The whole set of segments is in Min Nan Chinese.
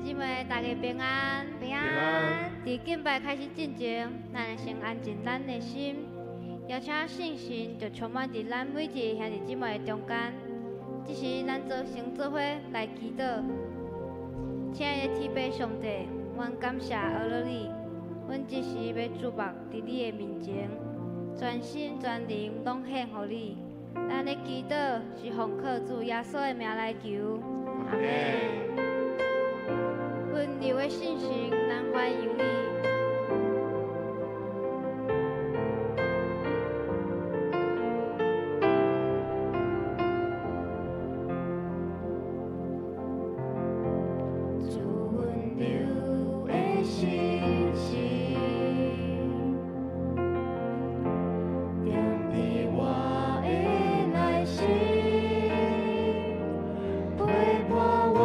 姊妹，大家平安。平安。佇敬拜開始進前，咱會先安靜咱的心，邀請聖神就充滿佇咱每一個兄弟姊妹的中間。這時，咱做先做伙來祈禱。親愛的天父上帝，阮感謝阿樂你，阮這時欲注目佇你的面前，全心全靈攏獻予你。咱的祈禱是奉靠主耶穌的名來求，阿們。溫柔的聖神，咱歡迎你。主溫柔的聖神，踮佇我的內心，陪伴我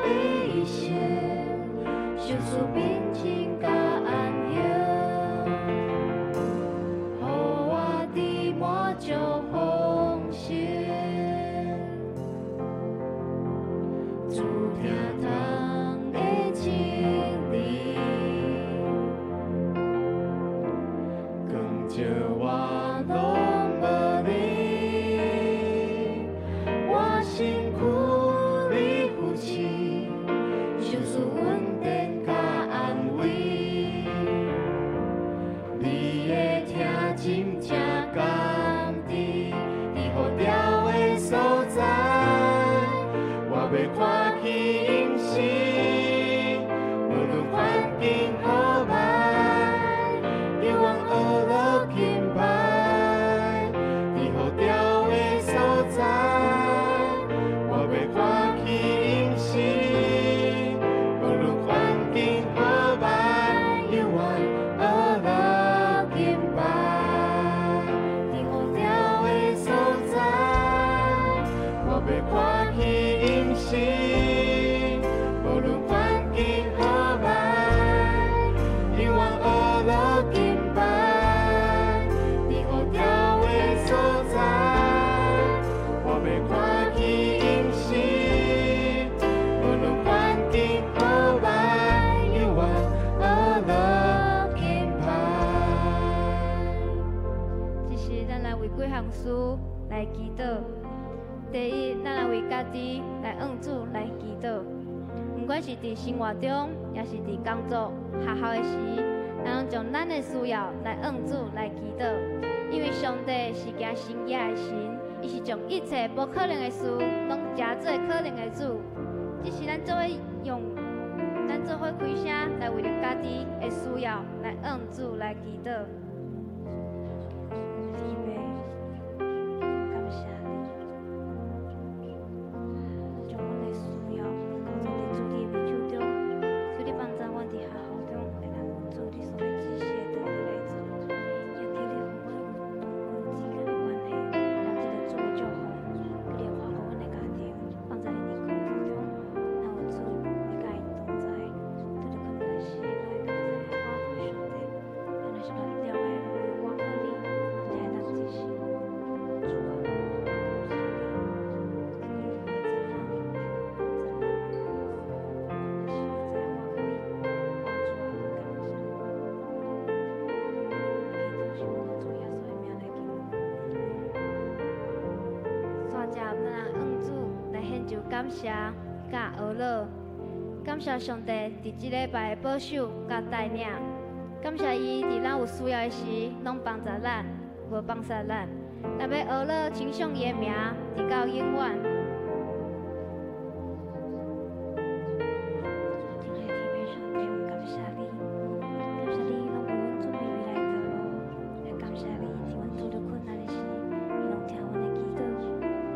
的一生，賞賜平靜佮安寧，予我佇滿足豐盛，主疼痛的真理，光照我攏無離，我身軀你扶持，賞賜穩定佮安慰，你的疼真正甘甜，佇雨條的所在，我欲看起隱身，無論環境好歹，永遠學樂敬拜，佇雨條的所在，我欲看起隱身，無論環境好歹，永遠學樂敬拜，佇雨條的所在，我欲看起隱身，無論環境好歹，永遠學樂敬拜，佇雨條的所在，我欲看起隱身，無論環境好歹，永遠學樂敬拜。這時，咱來為幾項事來祈禱。第一，咱來為家己來向主來祈禱。毋管是佇生活中，抑是佇工作、學校的時，咱攏將咱的需要來向主來祈禱。因為上帝是行神蹟的神，伊是將一切無可能的事攏成做可能的主。這時，咱做伙用，咱做伙開聲來為著家己的需要來向主來祈禱。天父，感謝你，將阮的需要交託佇主你的右手中，求你幫助阮佇學校中會當有主你所欲指示的道理來做，也求你予阮有同阮之間的關係，讓這個主的祝福，求你看顧阮的家庭，放在你工作中，若有主你佮𪜶同在，對你困難時，攏會當在我上帝，原來是亂了的。煞者，咱來向主來獻上感謝佮呵咾，感謝上帝佇這禮拜的保守佮帶領，感謝伊佇咱有需要的時，攏幫助咱，無放捨咱。咱欲呵咾稱頌伊的名，直到永遠。親愛的天父上帝，阮感謝你，感謝你攏為阮準備未來的道路，也感謝你佇阮拄著困難的時，你攏聽阮的祈禱，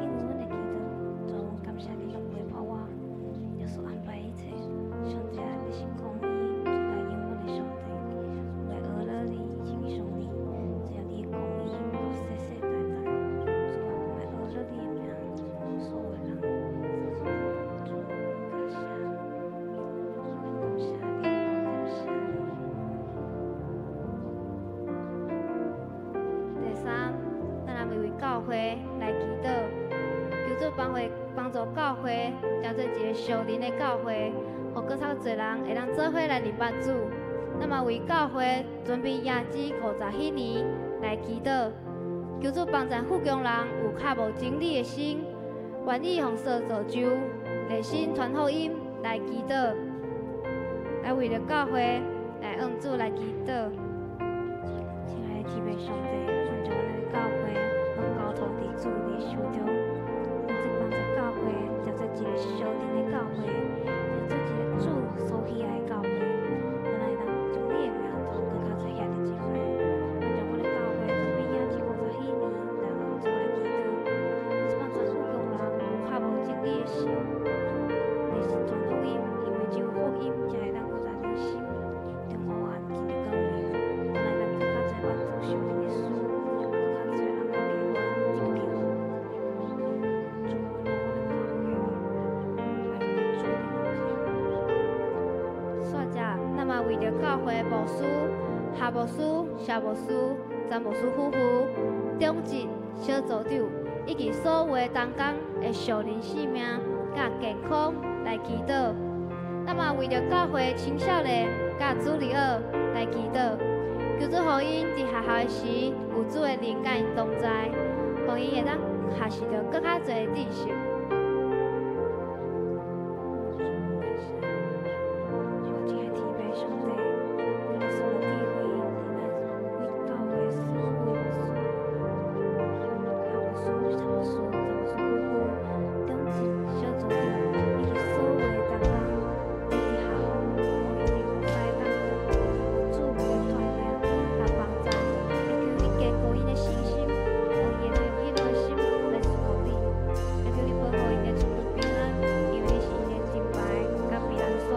應允阮的祈禱。主，阮感謝你攏袂破我，耶穌安排一切。上帝啊，你是公義、直到永遠的上帝，阮欲呵咾你，稱頌你，只有你的公義到世世代代。主啊，阮欲呵咾你的名，所有的人，主，感謝。感謝你，感謝你。第三，咱來為教會來祈禱，求主幫會幫助教會，成做一个屬靈的教會，予閣較濟人會當做伙來認捌主。咱嘛為教會準備迎接50禧年來祈禱，求主幫助富強人有較無真理的心，願意予神造就，熱心傳福音來祈禱，來為著教會來向主來祈禱。親愛的天父上帝，阮將阮的教會攏交託佇主你的手中，求主幫助教會，成做一个屬靈的教會，成做一个主所喜愛的教會。阮會當將你的名傳閣較濟兄弟姊妹。阮將阮的教會準備迎接50禧年，來向主來祈禱，求主幫助富強人有較無真理的心，熱心傳福音，因為只有福音才會當予咱人心中黑暗進入光明。阮會當閣較濟滿足屬靈的事，閣較濟人的靈魂得救。主，阮將阮的教會拜託佇主你面前。煞者，咱嘛為著教會牧師、夏牧師、謝牧師、詹牧師夫婦、長執、小組長，以及所有的同工的屬靈性命佮健康來祈禱。咱嘛為著教會青少年佮主日學來祈禱，求主予𪜶佇學校的時有主的靈佮𪜶同在，予𪜶會當學習著閣較濟的知識。主，感謝你，我親愛的天父上帝，你賜予智慧，佇咱為教會所有的牧師、夏牧師、謝牧師、詹牧師夫婦、長執、小組長，以及所有的同工，佇學校，予𪜶佇服侍當中有主的帶領佮幫助，會求你堅固𪜶的信心，予𪜶會當用彼種的心來侍奉你，會求你保護𪜶的出入平安，因為你是𪜶的盾牌佮避難所。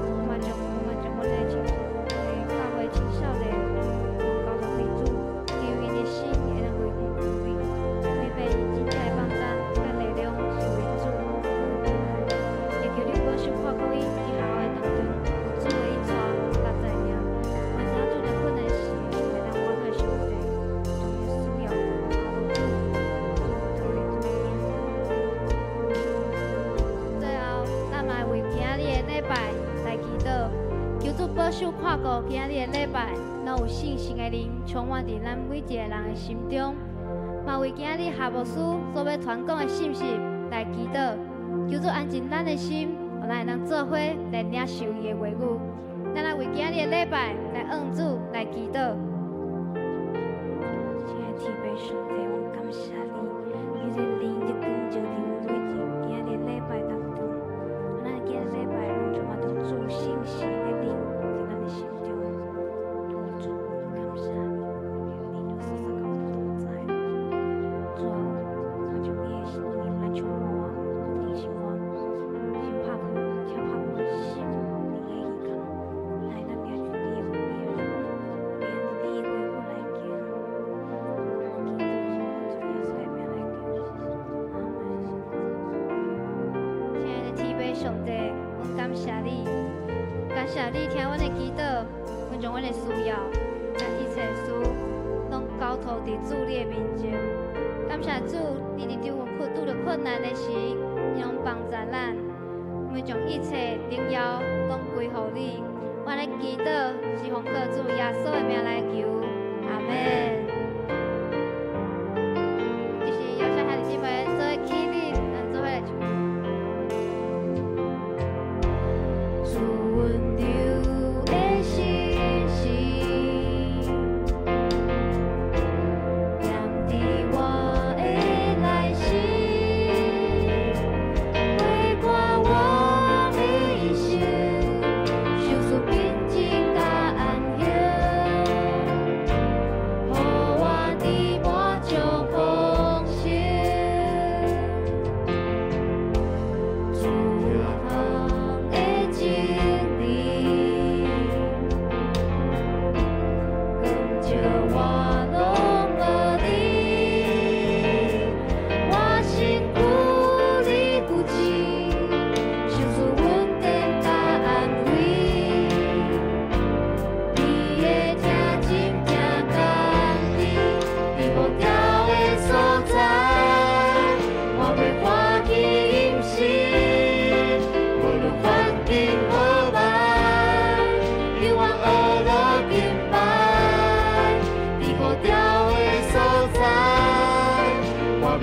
我嘛將阮的青教會青少年攏交託予主，求𪜶的心會當歸向你，明白𪜶真正的放擔佮力量是為主而來。會求你保守看顧𪜶佇學校的當中有主的引帶佮帶領，阮知影拄著困難時會當阮的上帝，將𪜶的需要攏交予主，主交予主的最後，咱嘛為今仔日的禮拜來祈禱，求主保守看顧今仔日的禮拜，攏有聖神的靈充滿佇咱每一个人的心中。嘛為今仔日夏牧師所欲傳講的信息來祈禱，求主安靜咱的心，予咱會當做伙來領受伊的話語。咱來為今仔日的禮拜來向主來祈禱。親愛的天父上帝，阮感謝你，你的靈就光照佇阮每一今仔日禮拜當中，咱今日禮拜攏充滿著主聖神的靈佇咱的心中。主，感謝你，你靈就時時佮阮同在。主啊，我將你的靈來充滿我，提醒我，先拍開，請拍開阮心靈的耳孔，來咱掠住你的話語，免佇你的話語來行。祈禱是奉主耶穌的名來求，阿門。親愛的天父上帝，阮感謝你，感謝你聽阮的祈禱，阮將阮的需要，佮一切事攏交託佇主你的面前。感謝主，你佇對阮拄著困難的時，你攏幫助咱。阮將一切榮耀攏歸予你。阮的祈禱是奉靠主耶穌的名來求，阿門。這時邀請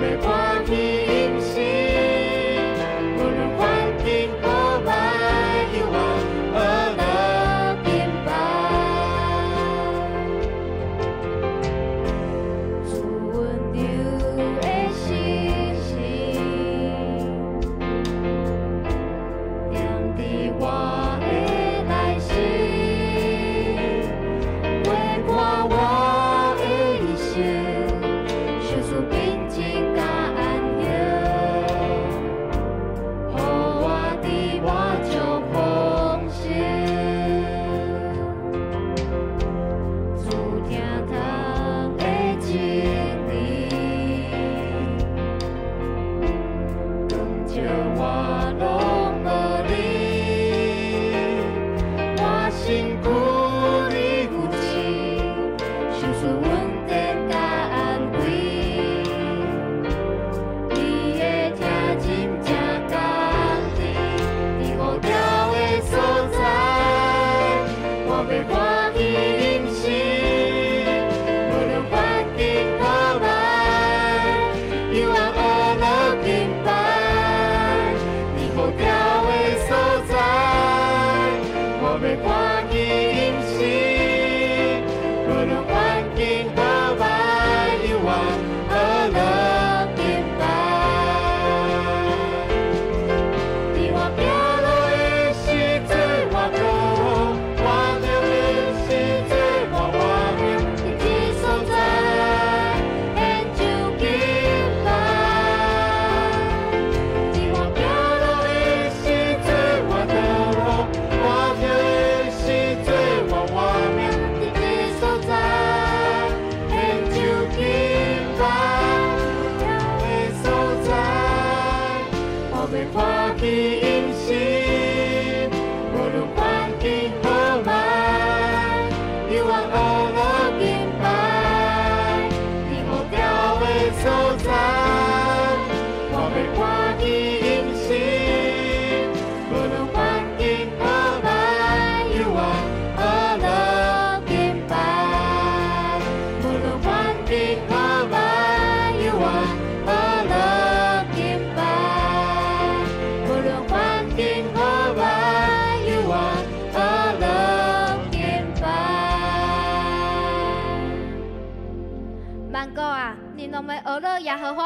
欲看見音信，無論環境好歹，猶原學樂敬拜。主溫柔的心事，踮佇我的內心，陪伴我的一生，賞賜平靜佮安寧，予我佇活中豐盛。主疼痛的真理，光照我攏無離，我身軀你扶持，賞賜穩定佮安慰。你的疼真正甘甜，佇雨條的所在，我欲歡喜音信，無論環境好歹，猶原學樂敬拜。佇雨條的所在，我欲歡喜音信，無論環境好歹，猶原學樂敬拜。佇我行路的時陣，我靠我著的時陣，我活命，佇這所在，獻上敬拜。佇我行路的時陣，我靠我著的時陣，我活命，佇這所在，獻上敬拜。的所在，我欲歡喜音信，無論環境好歹，猶原學樂敬拜。佇雨條的所在，我欲歡喜音信，無論環境好歹，猶原學樂敬拜。無論環境好歹，猶原學樂敬拜。無論環境好歹，猶原學樂敬拜。萬國啊，恁攏愛學樂耶和華；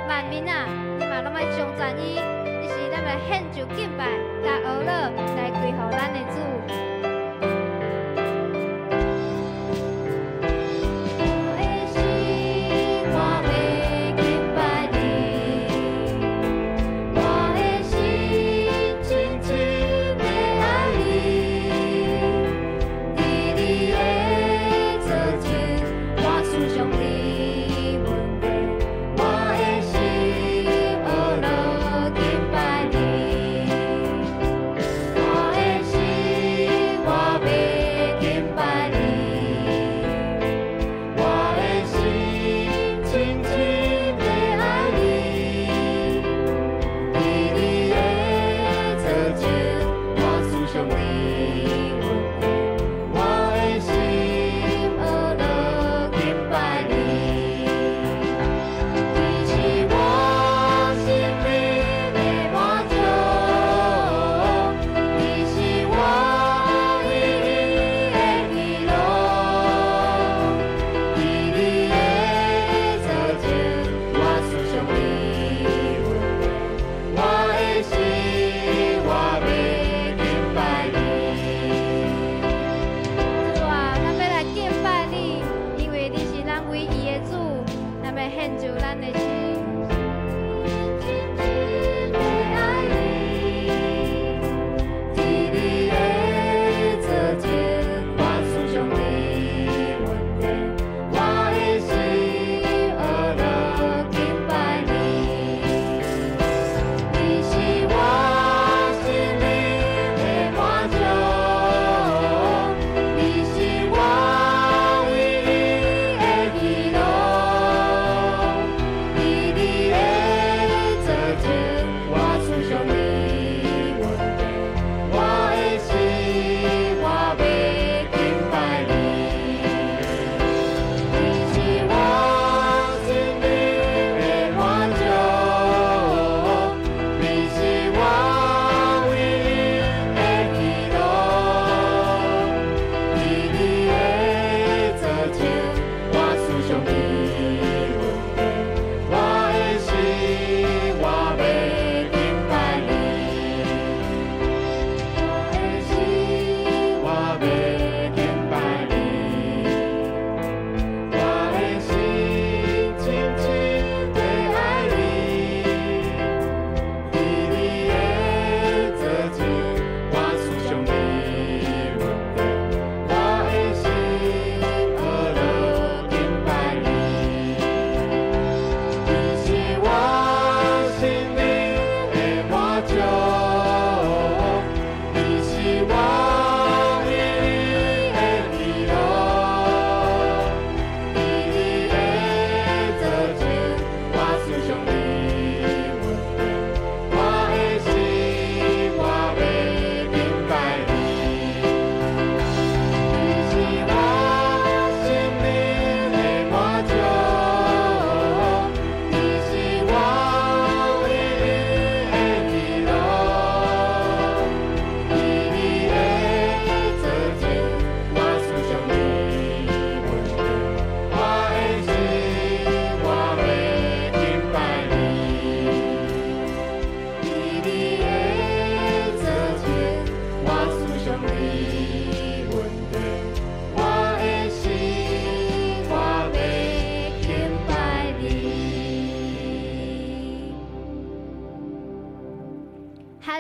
萬民啊，恁嘛攏愛頌讚伊。這時咱來獻上敬拜，佮學樂來歸予咱的主。我的心，我欲敬拜你，我的心真真欲愛你，佇你的座前，我思想你恩典，我的心學樂敬拜你，我的心。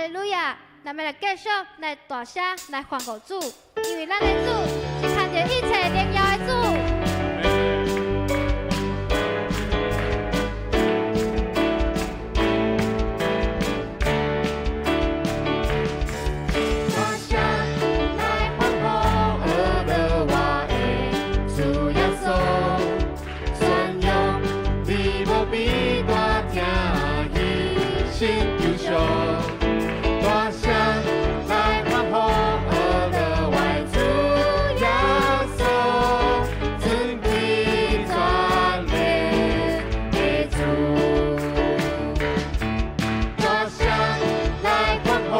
利路亞！咱欲來繼續來大聲來歡呼主，因為咱的主是牽著一切榮耀的主。大聲來歡呼，阿樂我的主耶穌，宣揚你無比大疼伊心救贖。大聲來歡呼，阿樂我的主耶穌，尊貴全能的主。大聲來歡呼，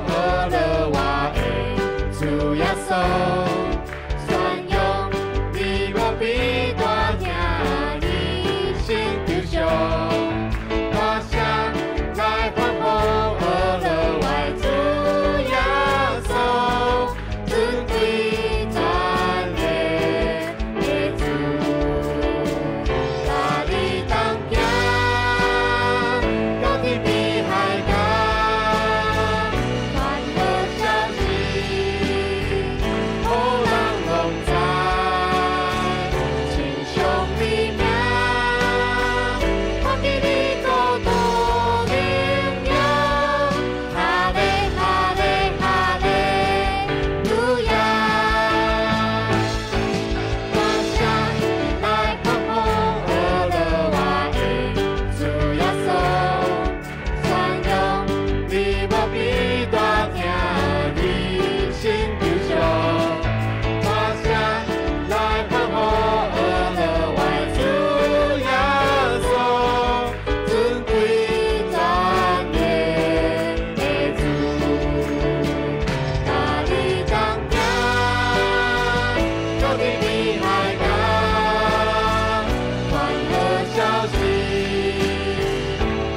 阿樂我的主耶穌，宣揚你無比大疼伊心救贖。大聲來歡呼，阿樂我的主耶穌，尊貴全能的主。帶你同行，到天邊海角，傳好消息，予人攏知，稱頌你名，看見你國度榮耀，哈利哈利哈利路亞。大聲來歡呼，阿樂我的主耶穌，宣揚你無比大疼伊心救贖。大聲來歡呼，阿樂我的主耶穌，尊貴全能的主。帶你同行，到天邊海角，傳好消息，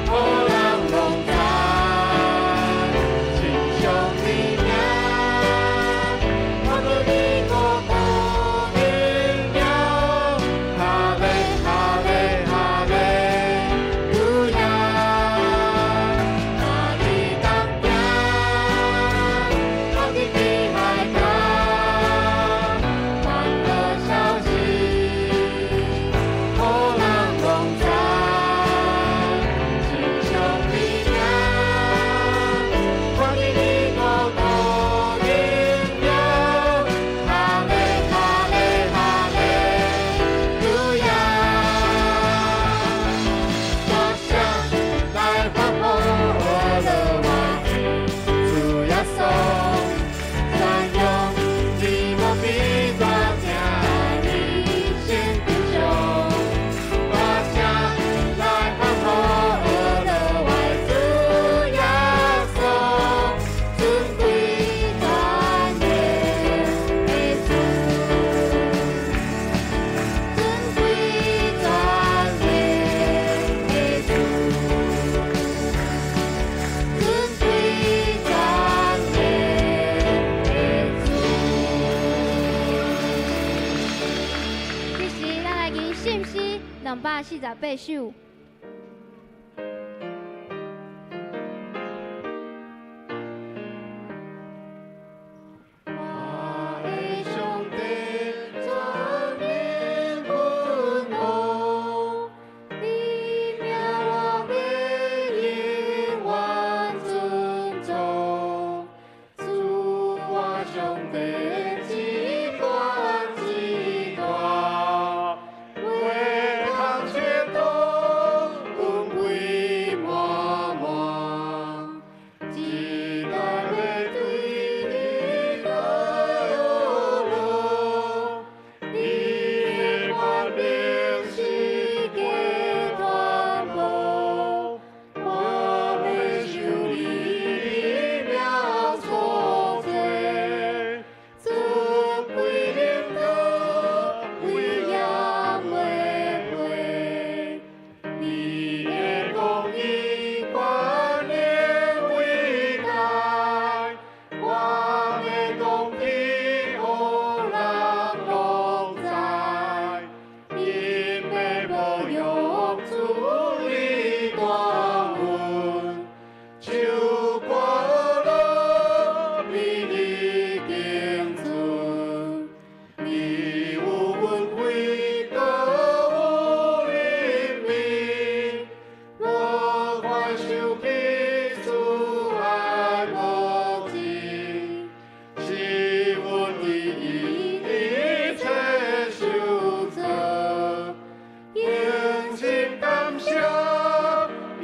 予人攏知，稱頌你名，看見你國度榮耀，哈利哈利哈利路亞。帶你同行，到天邊海角，傳好消息，予人攏知，稱頌你名，看見你國度榮耀，哈利哈利哈利路亞。大聲來歡呼，阿樂我的主耶穌，宣揚你無比大疼伊心救贖。大聲來歡呼，阿樂我的主耶穌，尊貴全能的主，尊貴全能的主，尊貴全能的主。這時，咱來吟聖詩248首。我的上帝全能君王，你名我欲永遠尊崇。主我上帝至懸至大，袂通測度。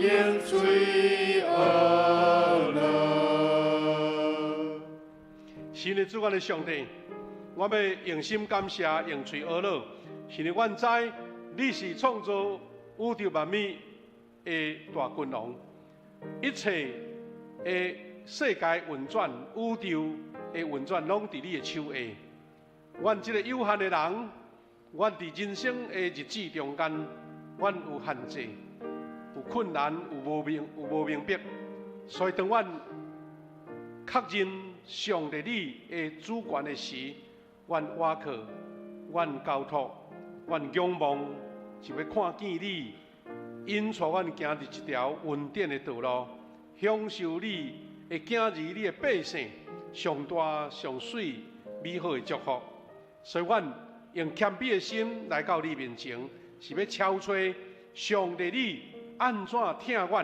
用喙呵咾。神的主，阮的上帝，我欲用心感谢，用喙呵咾，是因为阮知你是创造宇宙万物的大君王，一切的世界运转、宇宙的运转，拢伫你的手下。阮这个有限的人，阮伫人生的日子中间，阮有限制，有困难，有无明白，所以当阮确认上帝你的主权的时，阮倚靠，阮交托，阮仰望，是欲看见你引带阮行伫一条恩典的道路，享受你的囝儿、你的百姓上大上媠美好的祝福。所以，阮用谦卑的心来到你面前，是欲敲揣上帝你按怎疼阮，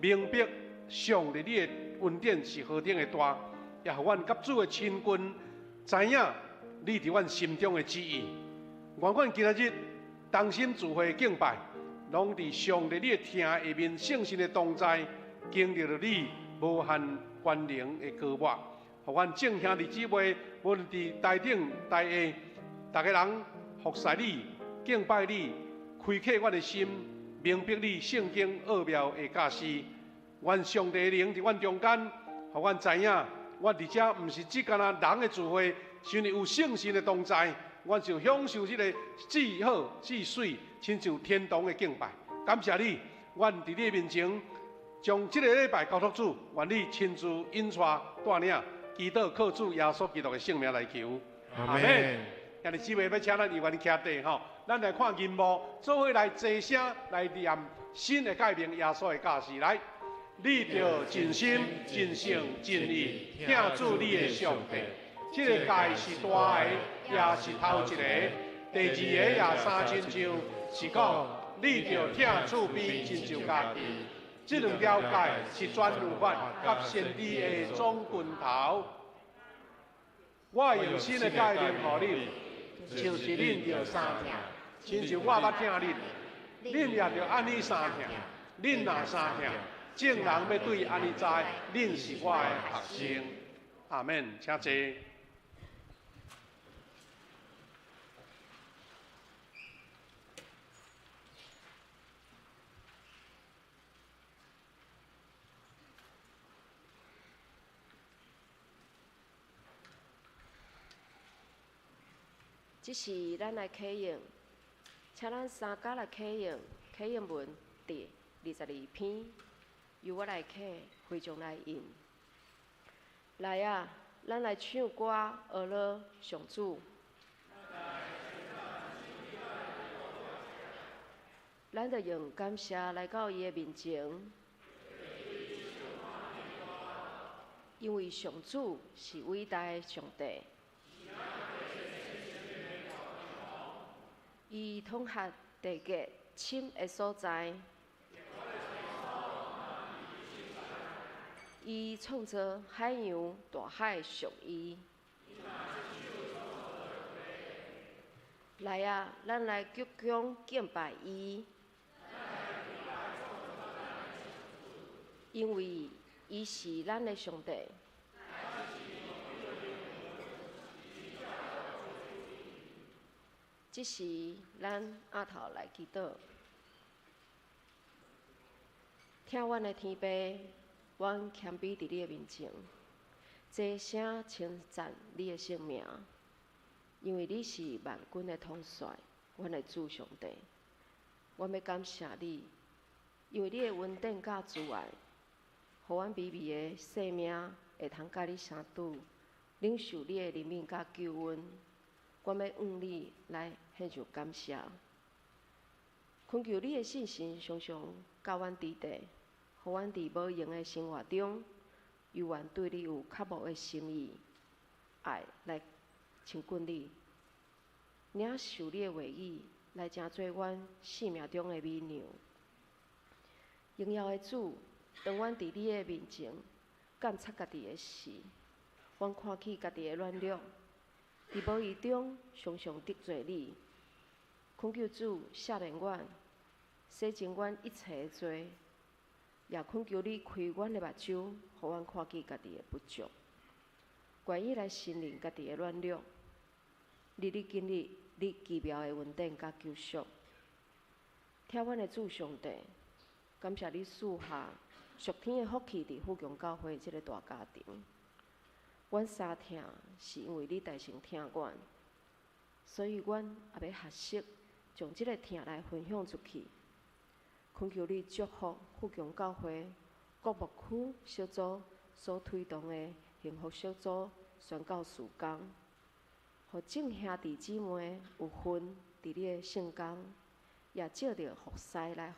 明白上帝你的恩典是何等的大，也予阮佮主的亲近，知影你伫阮心中的旨意。愿阮今仔日同心聚会敬拜，拢伫上帝你的疼下面，圣神的同在，经历著你无限权能的膏抹，予阮众兄弟姊妹，无论伫台顶台下，逐家人服侍你、敬拜你，开启阮的心，明白你圣经奥妙的教示。愿上帝的灵伫阮中间，予阮知影，阮伫遮毋是只干焦人的聚会，是因为有圣神的同在，阮就享受这个至好至媠，亲像天堂的敬拜。感谢你，阮伫你面前将这个礼拜交托主，愿你亲自引带带领，祈祷靠主耶稣基督的圣名来求。阿们。兄弟姊妹，欲请咱犹原徛地吼，咱来看银幕，做伙来齐声来念新的诫命，耶稣的教示来。你著尽心、尽性、尽意疼主你的上帝。这个诫是大的，也是头一个。第二个也相亲像，是讲你著疼厝边亲像家己。这两条诫是全律法佮先知的总拳头。我用新的诫命予恁，就是恁著相疼，亲像我捌疼恁，恁也著按呢相疼。恁若相疼，众人欲对按呢知，恁是我的学生。阿们，请坐。这是咱来启用，请咱三家来启用，启用文第22篇，由我来启，会众来应。来啊，咱来唱歌，呵咾上主。咱著用感谢来到伊的面前，因为上主是伟大的上帝。伊统辖地极深的所在，伊创造海洋、大海属伊。来啊，咱来鞠躬敬拜伊，因为伊是咱的上帝。这时，咱阿头来祈祷。听阮的天父，阮谦卑伫你的面前，齐声称赞你的圣名，因为你是万军的统帅，阮的主上帝。阮欲感谢你，因为你的恩典佮慈爱，予阮微微的生命会通佮你相拄，领受你的怜悯佮救恩。阮欲向你来献上感谢，恳求你的圣神常常佮阮伫底，予阮伫无闲的生活中，犹原对你有渴慕的心意，爱来亲近你，领受你的话语，来成做阮生命中的美粮。荣耀的主，当阮伫你的面前监察家己的时，阮看起家己的软弱。伫无意中常常得罪你，恳求主赦免阮，洗净阮一切的罪，也恳求你开阮的目睭，予阮看见家己的不足，愿意来承认家己的软弱，日日经历你奇妙的恩典佮救赎。疼阮的主上帝，感谢你赐下属天的福气伫富强教会这个大家庭。阮相疼是因为你代先疼阮，所以阮也欲学习将这个疼来分享出去。恳求你祝福富强教会各牧区小组所推动的幸福小组宣教事工，予众兄弟姊妹有份伫你的圣工，也藉著服侍来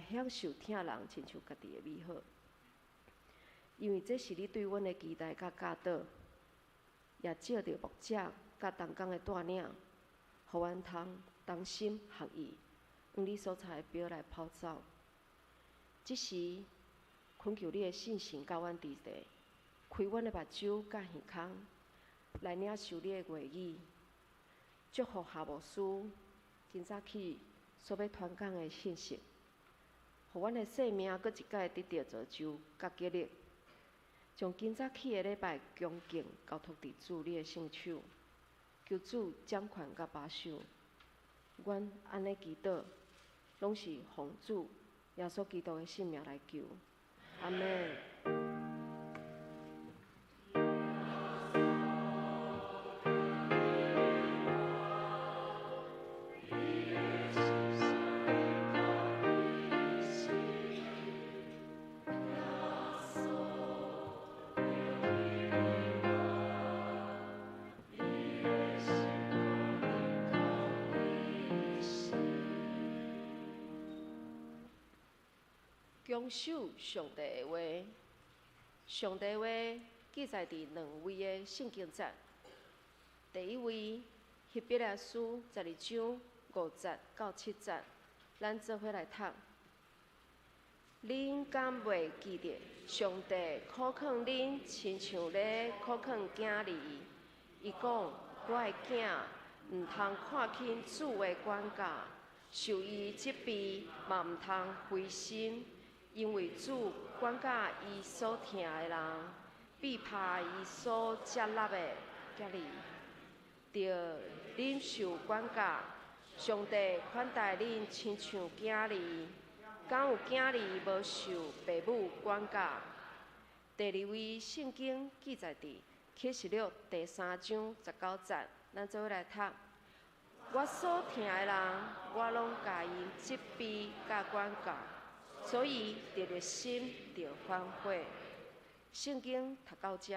享受疼人，亲像家己的美好。因为这是你对阮的期待佮教导，也藉著牧者佮同工的带领，予阮通同心合意，往你所差的标来跑走。这时，恳求你的圣神佮阮伫咧，开阮的目睭佮耳孔，来领受你的话语。祝福夏牧师今早起所欲传讲的信息，予阮的生命阁一摆得著造就佮激励。将今早起的礼拜恭敬交托伫主你的圣手，求主掌权佮保守。阮按呢祈祷，拢是奉主耶稣基督的圣名来求，阿们。遵守上帝的话，上帝的话记载伫两位的圣经节。第一位，希伯来书12章5节到7节，咱做伙来读。恁敢袂记得上帝苦劝恁，亲像咧苦劝囝儿？伊讲：我的囝，毋通看轻主的管教，受伊责备嘛毋通灰心。因为主管教伊所疼的人，必拍伊所接纳的囝儿。著忍受管教，上帝款待恁，亲像囝儿。敢有囝儿无受父母管教？第二位圣经记载伫启示录第3章19节，咱做伙来读。我所疼的人，我拢共𪜶责备佮管教。所以，著热心，著反悔。圣经读到遮，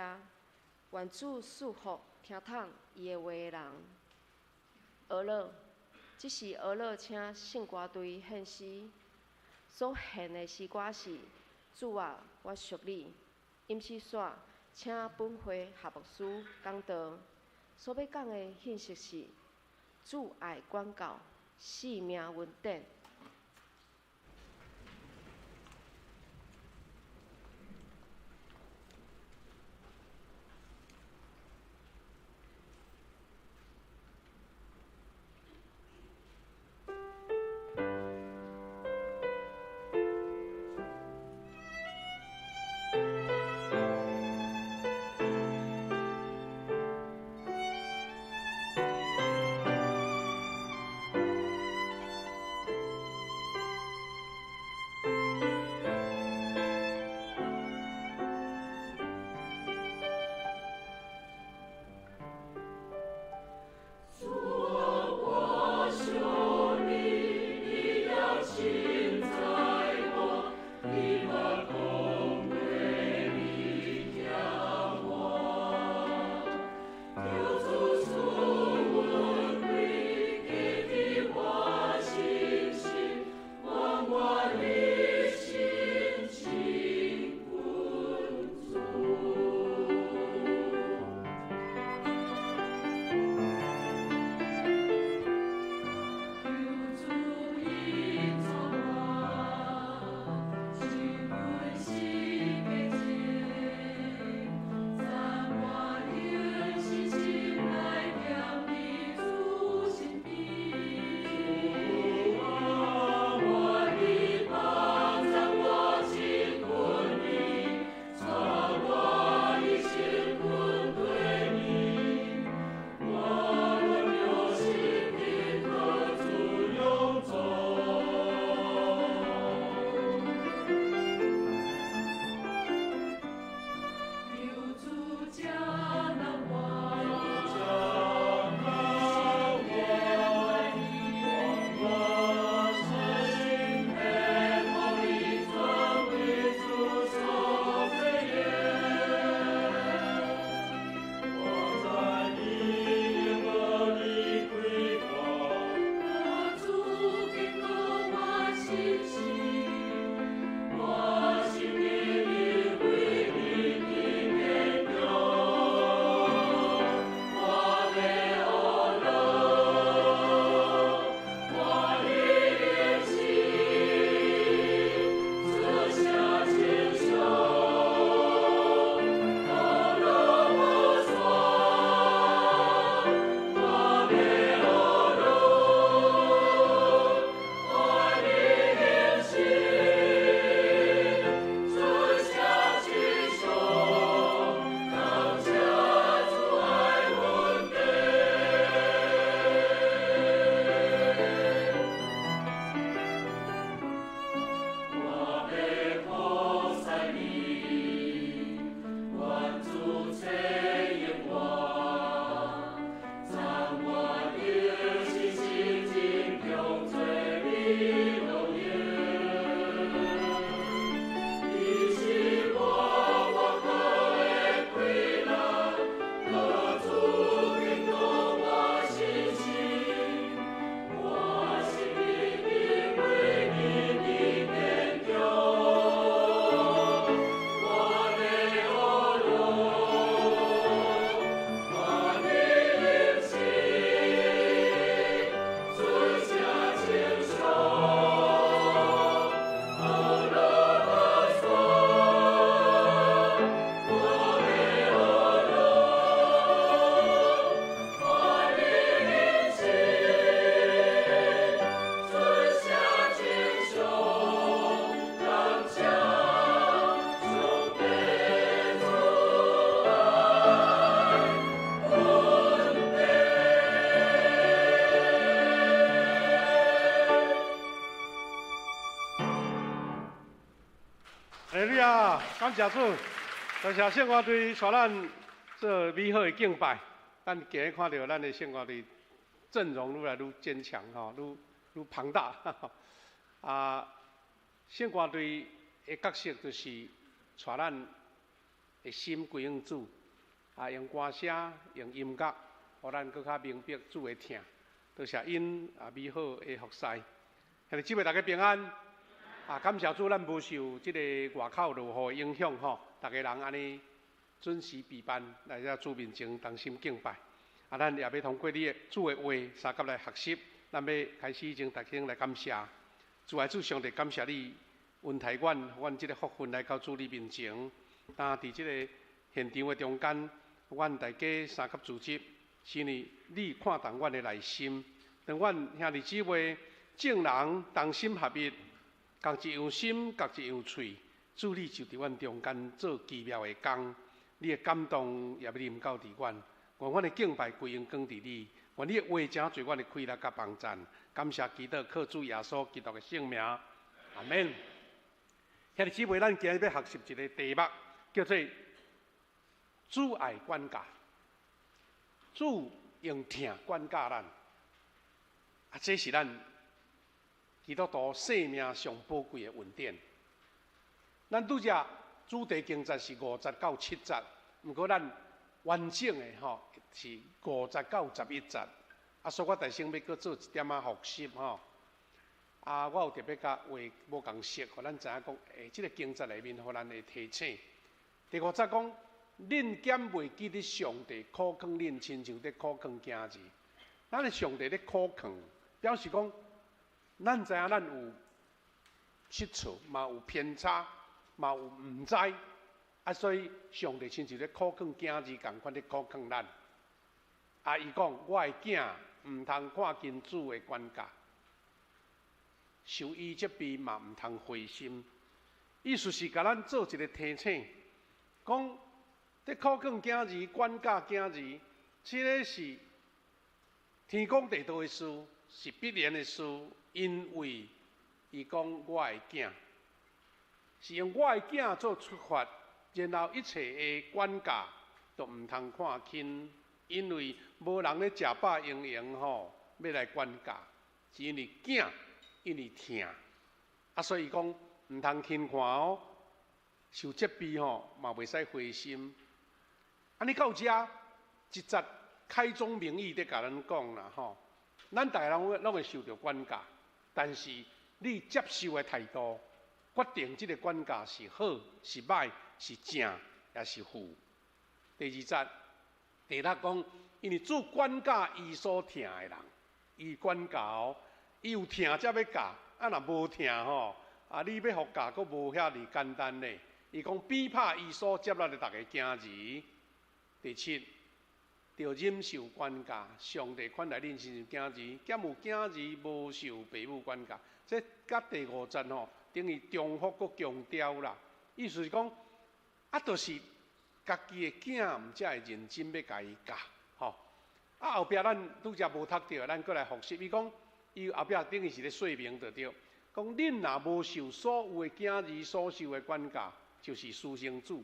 愿主赐福听筒伊的话的人。俄勒，这是俄勒请圣歌队献诗，所献的诗歌是：主啊，我属你。饮水煞，请本会夏牧师讲道。所欲讲的信息是：主爱管教，性命恩典。哈利路亞，感謝主，多謝聖歌隊帶咱做美好的敬拜。咱今日看著咱的聖歌隊陣容愈來愈堅強，吼，愈愈龐大。啊，聖歌隊的角色就是帶咱的心歸向主，啊，用歌聲、用音樂，予咱閣較明白主的疼。多謝𪜶啊美好的服侍。兄弟姊妹大家平安。啊，感謝主，咱無受這个外口落雨的影響吼，逐家人按呢準時備辦來遮主面前同心敬拜。啊，咱也欲通過你的主的話，相佮來學習。咱欲開始前，大家來感謝主愛主上帝，感謝你恩待阮，阮這个福分來到主你面前。當佇這个現場的中間，阮大家相佮組織，是因為你看重阮的內心。當阮兄弟姊妹眾人同心合一，仝一樣心，仝一樣喙，主你就佇阮中間做奇妙的工，你的感動也欲臨到佇阮，願阮的敬拜歸榮光佇你，願你的話誠濟阮的氣力佮幫贊，感謝基督靠主耶穌基督的聖名，阿們。兄弟姊妹，咱今日欲學習一个題目，叫做主愛管教，主用疼管教咱，啊，這是咱基督徒生命上寶貴的恩典。咱拄才主題經節是5節到7節，毋過咱完整的吼是5節到11節。啊，所以我大聲欲閣做一點仔複習吼。啊，我有特別共畫無仝色，予咱知影講，欸，這个經節內面予咱的提醒。第五節講，恁敢袂記得上帝苦勸恁，親像咧苦勸囝兒。咱的上帝咧苦勸，表示講，咱知影咱有失錯，嘛有偏差，嘛有毋知，啊，所以上帝親像咧苦勸囝兒仝款咧苦勸咱。啊，伊講，我的囝毋通看輕主的管教，受伊責備嘛毋通灰心。意思是共咱做一个提醒，講咧苦勸囝兒、管教囝兒，這个是天公地道的事，是必然的事。因為伊講我的囝，是用我的囝做出發，然後一切的管教都毋通看輕，因為無人咧食飽閒閒吼，欲來管教，是因為囝，因為疼，啊，所以講毋通輕看哦，受責備吼嘛袂使灰心。按呢到遮一節開宗明義佇共咱講啦吼，咱逐家人攏會受著管教。但是你接受的態度，決定這个管教是好是歹，是正抑是負。第二節，第六講，因為主管教伊所疼的人，伊管教，伊有疼才欲教，啊若無疼吼，啊你欲予教，閣無遐爾簡單咧。伊講比拍伊所接納的逐个囝兒。第七，著忍受管教，上帝款待恁親像囝兒，敢有囝兒無受爸母管教？這佮第五節吼，等於重複閣強調啦。意思是講，啊，就是家己的囝，毋才會認真欲共伊教，吼。啊，後壁咱拄才無讀著，咱閣來複習。伊講，伊後壁等於是咧說明著對，講恁若無受所有的囝兒所受的管教，就是私生子，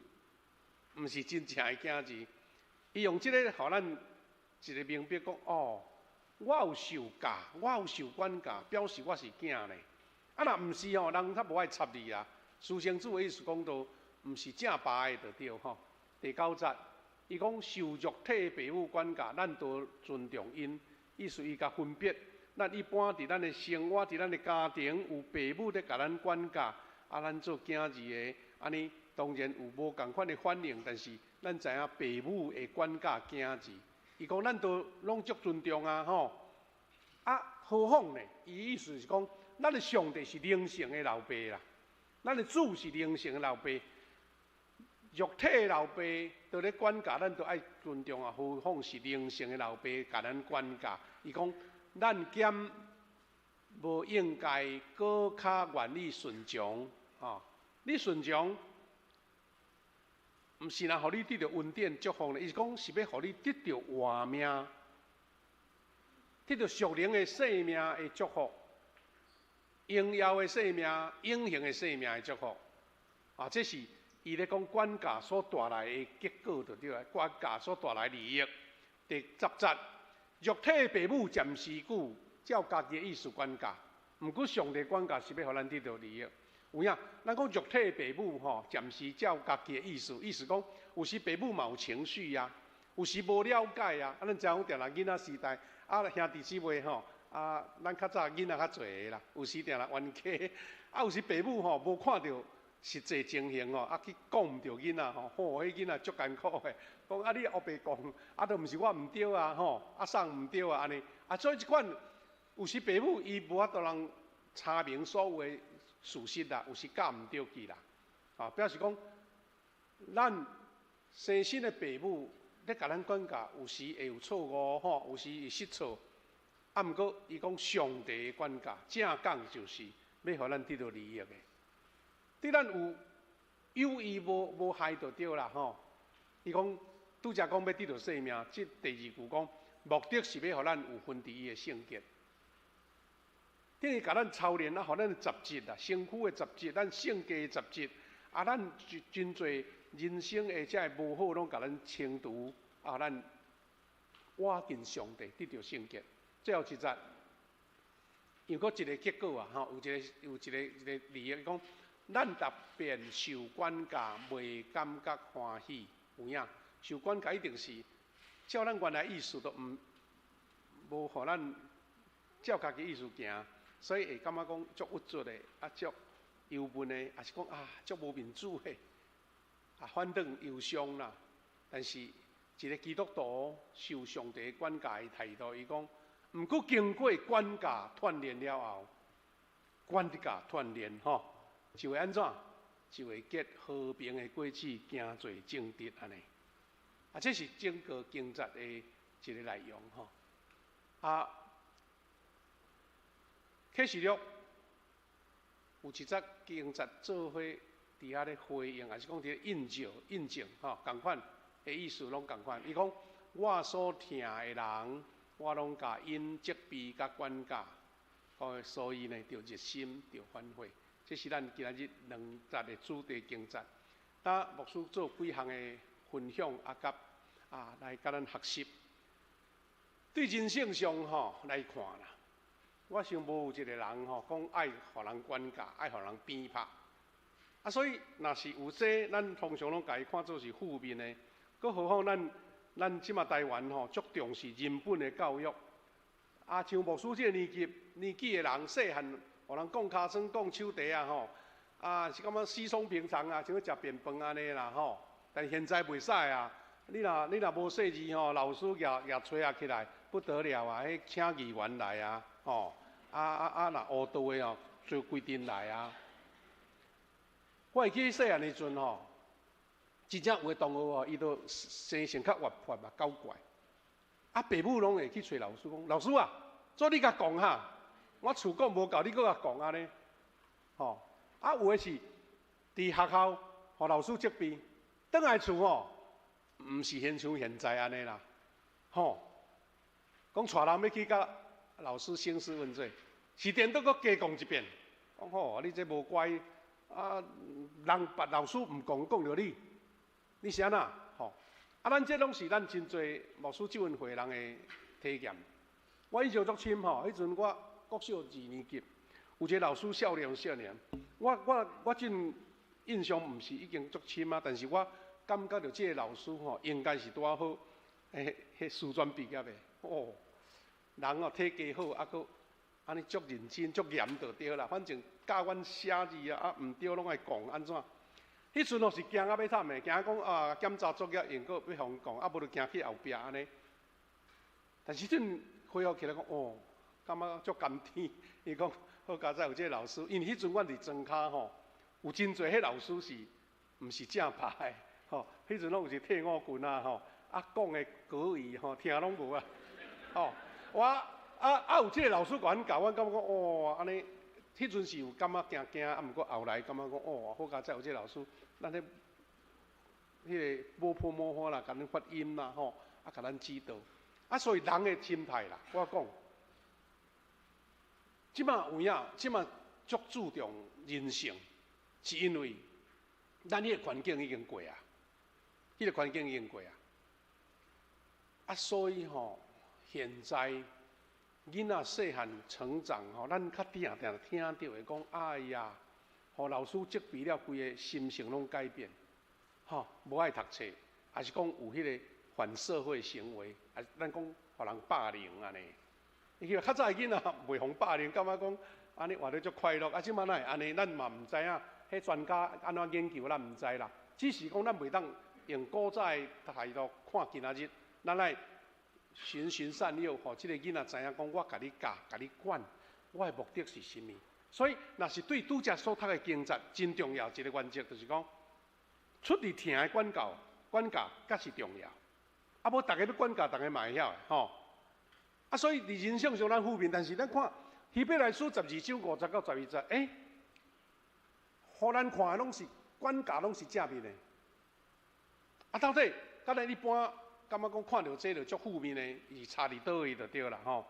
毋是真正的囝兒。伊用這个，予咱一个明白講，哦，我有受教，我有受管教，表示我是囝咧。啊，若毋是吼，人較無愛插你啊。私生子的意思講著，毋是正爸的就對吼。第九節，伊講受肉體爸母管教，咱都尊重𪜶。意思伊共分別，咱一般佇咱的生活，佇咱的家庭有爸母咧共咱管教，啊，咱做囝兒的，按呢當然有無仝款的反應，但是咱知影爸母會管教囝兒，伊講咱都攏足尊重啊吼。啊，何況呢？伊意思是講，咱的上帝是靈性的老爸啦，咱的主是靈性的老爸，肉體的老爸都咧管教，咱都愛尊重啊。何況是靈性的老爸共咱管教，伊講咱敢無應該閣較願意順從吼？你順從？毋是若予你得著恩典祝福咧，伊是講是欲予你得著活命，得著屬靈的生命的祝福，榮耀的生命、永恆的生命的祝福。啊，這是伊咧講管教所帶來的結果就對啊，管教所帶來利益。第十節，肉體父母暫時久，照家己的意思管教，毋過上帝管教是欲予咱得著利益。有影，咱講肉體父母吼，暫時照家己的意思，意思講有時父母嘛有情緒啊，有時無了解啊。啊，咱知影講定定囡仔時代，啊兄弟姊妹吼，啊，咱較早囡仔較濟个啦，有時定定冤家，啊有時父母吼無看著實際情形吼，啊去講毋著囡仔吼，吼，彼囡仔足艱苦的，講啊你烏白講，啊都毋是我毋對啊吼，啊送毋對啊按呢，啊所以這款有時父母伊無法度通查明所有的事實啦，有時教毋對去啦，啊表示講咱生身的父母咧共咱管教，有時會有錯誤吼，有時會失錯。啊，毋過伊講上帝的管教，正講就是欲予咱得著利益的。對咱有有益無害就對啦吼。伊講拄才講欲得著生命，這第二句講目的是欲予咱有份佇伊的聖潔。等於共咱操練啊，予咱雜質啊，身軀的雜質，咱性格的雜質，啊，咱真濟人生的這个無好，攏共咱清除，啊，咱倚近上帝，得著聖潔。最後一節，又閣一個結果啊，吼，有一個有一個一個利益，講咱特別受管教，袂感覺歡喜，有影？受管教一定是照咱原來意思都毋無予咱照家己意思行，所以會感覺講足鬱卒的，啊足憂悶的，抑是講啊足無面子的，啊反轉憂傷啦。但是一個基督徒受上帝管教的態度，伊講。毋過經過管教鍛鍊了後，管教鍛鍊吼，就會按怎？就會結和平的果子，行做正直按呢。啊，這是整個經節的一個內容吼。啊，啟示錄有一節經節做伙佇遐咧回應，抑是講佇咧印證、印證吼，仝款的意思攏仝款。伊講我所疼的人。我攏共𪜶責備佮管教，所以呢，著熱心，著反悔。這是咱今仔日兩節的主題經節。當牧師做幾項的分享，啊，佮啊來佮咱學習。對人生上吼來看啦，我想無有一個人吼講愛予人管教，愛予人鞭拍。啊，所以若是有這，咱通常攏共伊看做是負面的，閣何況咱。咱這馬台灣吼，足重視人本的教育。啊，像牧師這個年紀年紀的人，細漢予人摃尻川、摃手蹄啊吼，啊是感覺稀鬆平常啊，像咧食便飯按呢啦吼。但現在袂使啊，你若無細膩吼，老師舉舉槌仔起來不得了啊！彼請議員來啊，吼，啊啊啊！若烏道的吼，就規陣來啊。我會記細漢的時陣吼。真正有的同學吼，伊都生性較活潑嘛，搞怪。啊，爸母攏會去揣老師講：老師啊，做你共講哈，我厝講無夠，你閣共講按呢。吼，啊，有的是佇學校，予老師責備，轉來厝吼，毋是親像現在按呢啦，吼，講帶人欲去共老師興師問罪，是顛倒閣加講一遍，講吼，你這無乖，啊，人別老師毋講，講著你。你是按怎？吼！啊，咱這攏是咱真濟牧師這份會人的體驗。我印象足深吼，彼陣我國小二年級，有一個老師少年少年，我我我真印象毋是已經足深啊，但是我感覺著這個老師吼，應該是拄仔好，彼彼師專畢業的，哦，人哦體格好，啊閣按呢足認真、足嚴就對啦。反正教阮寫字啊，啊毋對攏愛講按怎。彼陣吼是驚啊欲慘的，驚講啊檢查作業用閣欲予𪜶講，啊無就驚去後壁按呢。但是陣恢復起來講，哦，感覺足甘甜。伊講好佳哉有這个老師，因為彼陣阮佇莊跤吼，有真濟彼老師是毋是正牌的吼？彼陣攏有是退伍軍啊吼，啊講的國語吼聽攏無啊。吼，我啊啊有這个老師共阮教，阮感覺講哦，按呢。彼陣是有感覺驚驚，啊，毋過後來感覺講哦，好佳哉有這个老師，咱彼彼个無破無花啦，共咱發音啦吼，啊，共咱指導，啊，所以人的心態啦，我講，這馬有影，這馬足注重人性，是因為咱彼个環境已經過啊，彼個環境已經過啊。啊，所以吼，現在囡仔細漢成長吼，咱較定定聽著會講，哎呀，予老師責備了，規个心性攏改變，吼，無愛讀冊，抑是講有彼個反社會行為，啊，咱講予人霸凌按呢。伊較早的囡仔袂予霸凌，感覺講按呢活得足快樂，啊，這擺哪會按呢？咱嘛毋知影，彼專家按怎研究，咱毋知啦。只是講咱袂當用古早的態度看今仔日，咱愛循循善誘，予這個囡仔知影講，我共你教，共你管，我的目的是啥物？所以，若是對拄才所讀的經節，真重要一個原則，就是講，出自疼的管教，管教才是重要。啊，無逐家欲管教，逐家嘛會曉的吼。啊，所以佇人生上咱負面，但是咱看希伯來書12章5節到12節，欸，予咱看的攏是管教，攏是正面的。啊，到底敢咱一般感覺講看著這就足負面的，是差佇佗位就對啦吼。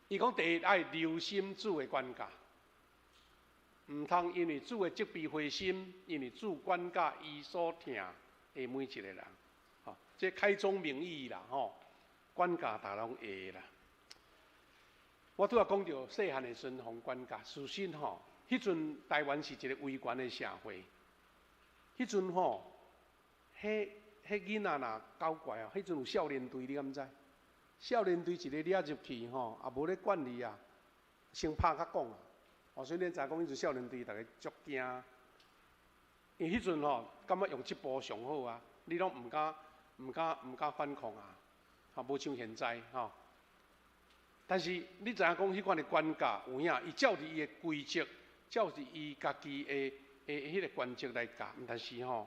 伊講第一愛留心主的管教，毋通因為主的責備灰心，因為主管教伊所疼的每一個人，吼，這開宗明義啦吼，管教逐攏會啦。我拄仔講著細漢的時陣，予管教，事實吼，彼陣台灣是一個威權的社會，彼陣吼，彼彼囡仔若搞怪哦，彼陣有少年隊，你敢知？少年隊一个掠入去吼，也無咧管理啊，先拍較講啊。哦，所以恁知影講彼陣少年隊逐家足驚，因為彼陣吼，感覺用這步上好啊，你攏毋敢、毋敢、毋敢反抗啊，吼，無像現在吼。但是你知影講，彼款的管教有影，伊照著伊的規則，照著伊家己的的彼个原則來教，但是吼，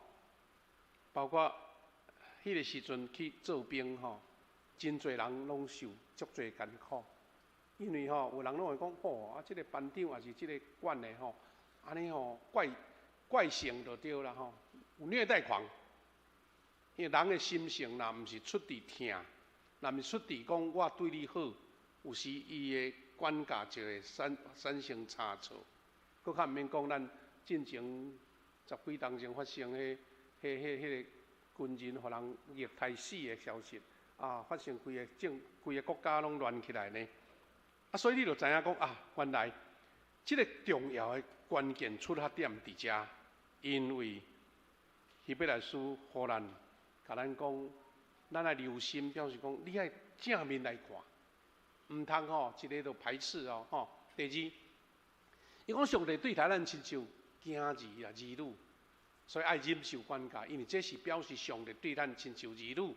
包括彼个時陣去做兵吼。真濟人攏受足濟艱苦，因為吼有人攏會講，吼啊，這個班長抑是這個管的吼，按呢吼怪怪性就對啦吼，有虐待狂。因為人的心性若毋是出佇疼，若毋是出佇講我對你好，有時伊的管教就會產生差錯。閣較毋免講，咱進前十幾冬前發生彼、彼、彼、彼个軍人予人虐待死的消息。啊！發生規个政、規个國家攏亂起來呢。啊，所以你就知影講啊，原來這个重要的關鍵出發點佇遮，因為希伯來書予咱，共咱講，咱愛留心，表示講你愛正面來看，毋通吼一个就排斥哦吼。第二，伊講上帝對待咱親像囝兒啊兒女，所以愛忍受管教，因為這是表示上帝對咱親像兒女。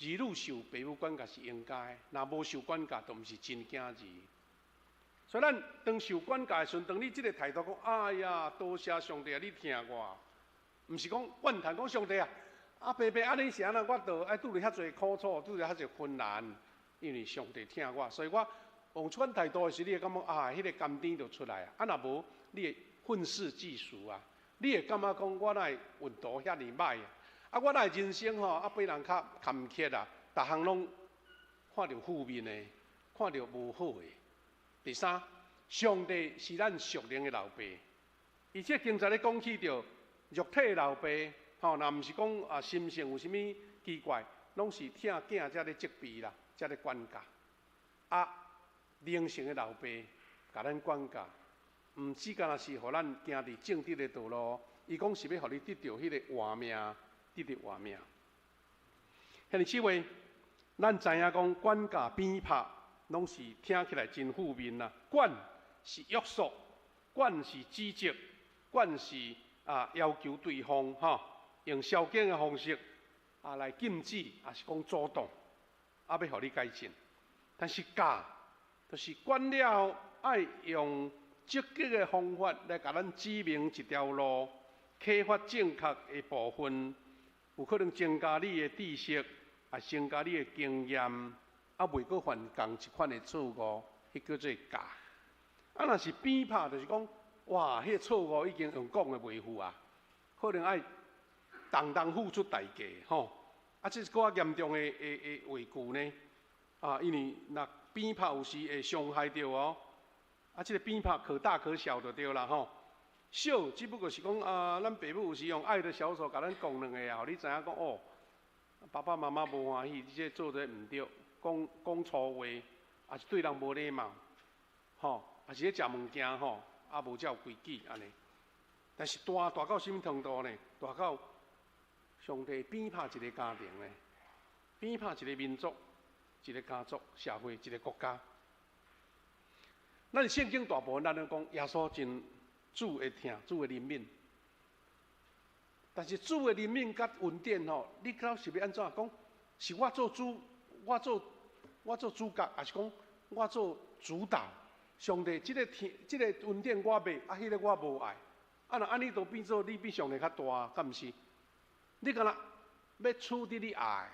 兒女受父母管教是應該，若無受管教，就毋是真囝兒。所以咱當受管教的時陣，當你這个態度講，哎呀，多謝上帝啊，你疼我，毋是講怨嘆講上帝啊，啊爸爸按呢是按怎，我著愛拄著遐濟苦楚，拄著遐濟困難，因為上帝疼我，所以我用這款態度的時，你會感覺啊，彼個甘甜就出來啊。啊，若無，你會憤世嫉俗啊，你會感覺講我哪會運途遐爾歹啊？啊，我哪會人生吼，啊，比人較坎坷啊，逐項攏看著負面的，看著無好的。第三，上帝是咱屬靈的老爸，伊這經節咧講起著肉體的老爸，吼，若毋是講啊心性有啥物奇怪，攏是疼囝才咧責備啦，才咧管教。啊，靈性的老爸共咱管教，毋只干焦是予咱行佇正直的道路，伊講是欲予你得著彼个活命。得著活命。兄弟姊妹，咱知影講管教鞭拍，攏是聽起來真負面啦。管是約束，管是指責，管是啊要求對方吼，用消極的方式啊來禁止，抑是講阻擋，啊欲予你改進。但是教，就是管了後，愛用積極的方法來共咱指明一條路，啟發正確的部分。有可能增加你的知識，也增加你的經驗，啊，袂閣犯仝一款的錯誤，彼叫做教。啊，若是鞭拍，就是講，哇，彼个錯誤已經用講的袂赴啊，可能愛重重付出代價，吼。啊，這是閣較嚴重的的的話句呢。啊，因為若鞭拍有時會傷害著哦。啊，這个鞭拍可大可小就對啦，吼。小只不過是講啊，咱爸母有時用愛的小手共咱講兩下啊，予你知影講哦，爸爸媽媽無歡喜，你這做得毋對，講講粗話，抑是對人無禮貌，吼，抑是咧食物件吼，啊無照規矩按呢。但是大大到啥物程度呢？大到上帝變拍一個家庭呢，變拍一個民族、一個家族、社會、一個國家。咱聖經大部分咱攏講耶穌真主的疼，主的憐憫。但是主的憐憫佮恩典吼，你到底是欲按怎講？是我做主，我做主角，抑是講我做主導？上帝，這個疼，這個恩典我欲，啊，彼個我無愛。啊，若按呢，就變做你比上帝較大，敢毋是？你敢若欲取佇你愛，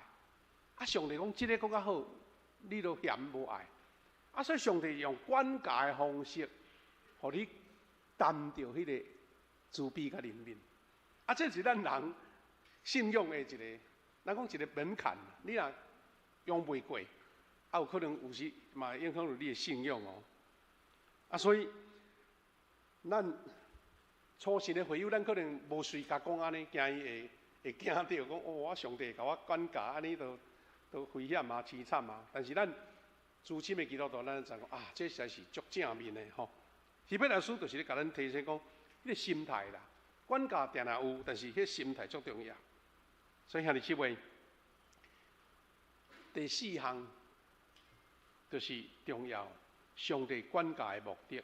啊，上帝講這個閣較好，你都嫌無愛。啊，所以上帝用管教的方式，予你擔著彼個慈悲佮憐憫。啊，這是咱人信仰的一個，咱講一個門檻。你若用袂過，啊，有可能有時嘛會影響著你的信仰哦。啊，所以咱初信的會友，咱可能無隨共講按呢，驚伊會會驚著講哦，我上帝共我管教，按呢就都危險啊、凄慘啊。但是咱資深的基督徒，咱知講啊，這實在是足正面的吼。希伯來書就是咧共咱提醒講，彼個心態啦，管教定定有，但是彼個心態足重要。所以兄弟姊妹，第四項就是重要，上帝管教的目的。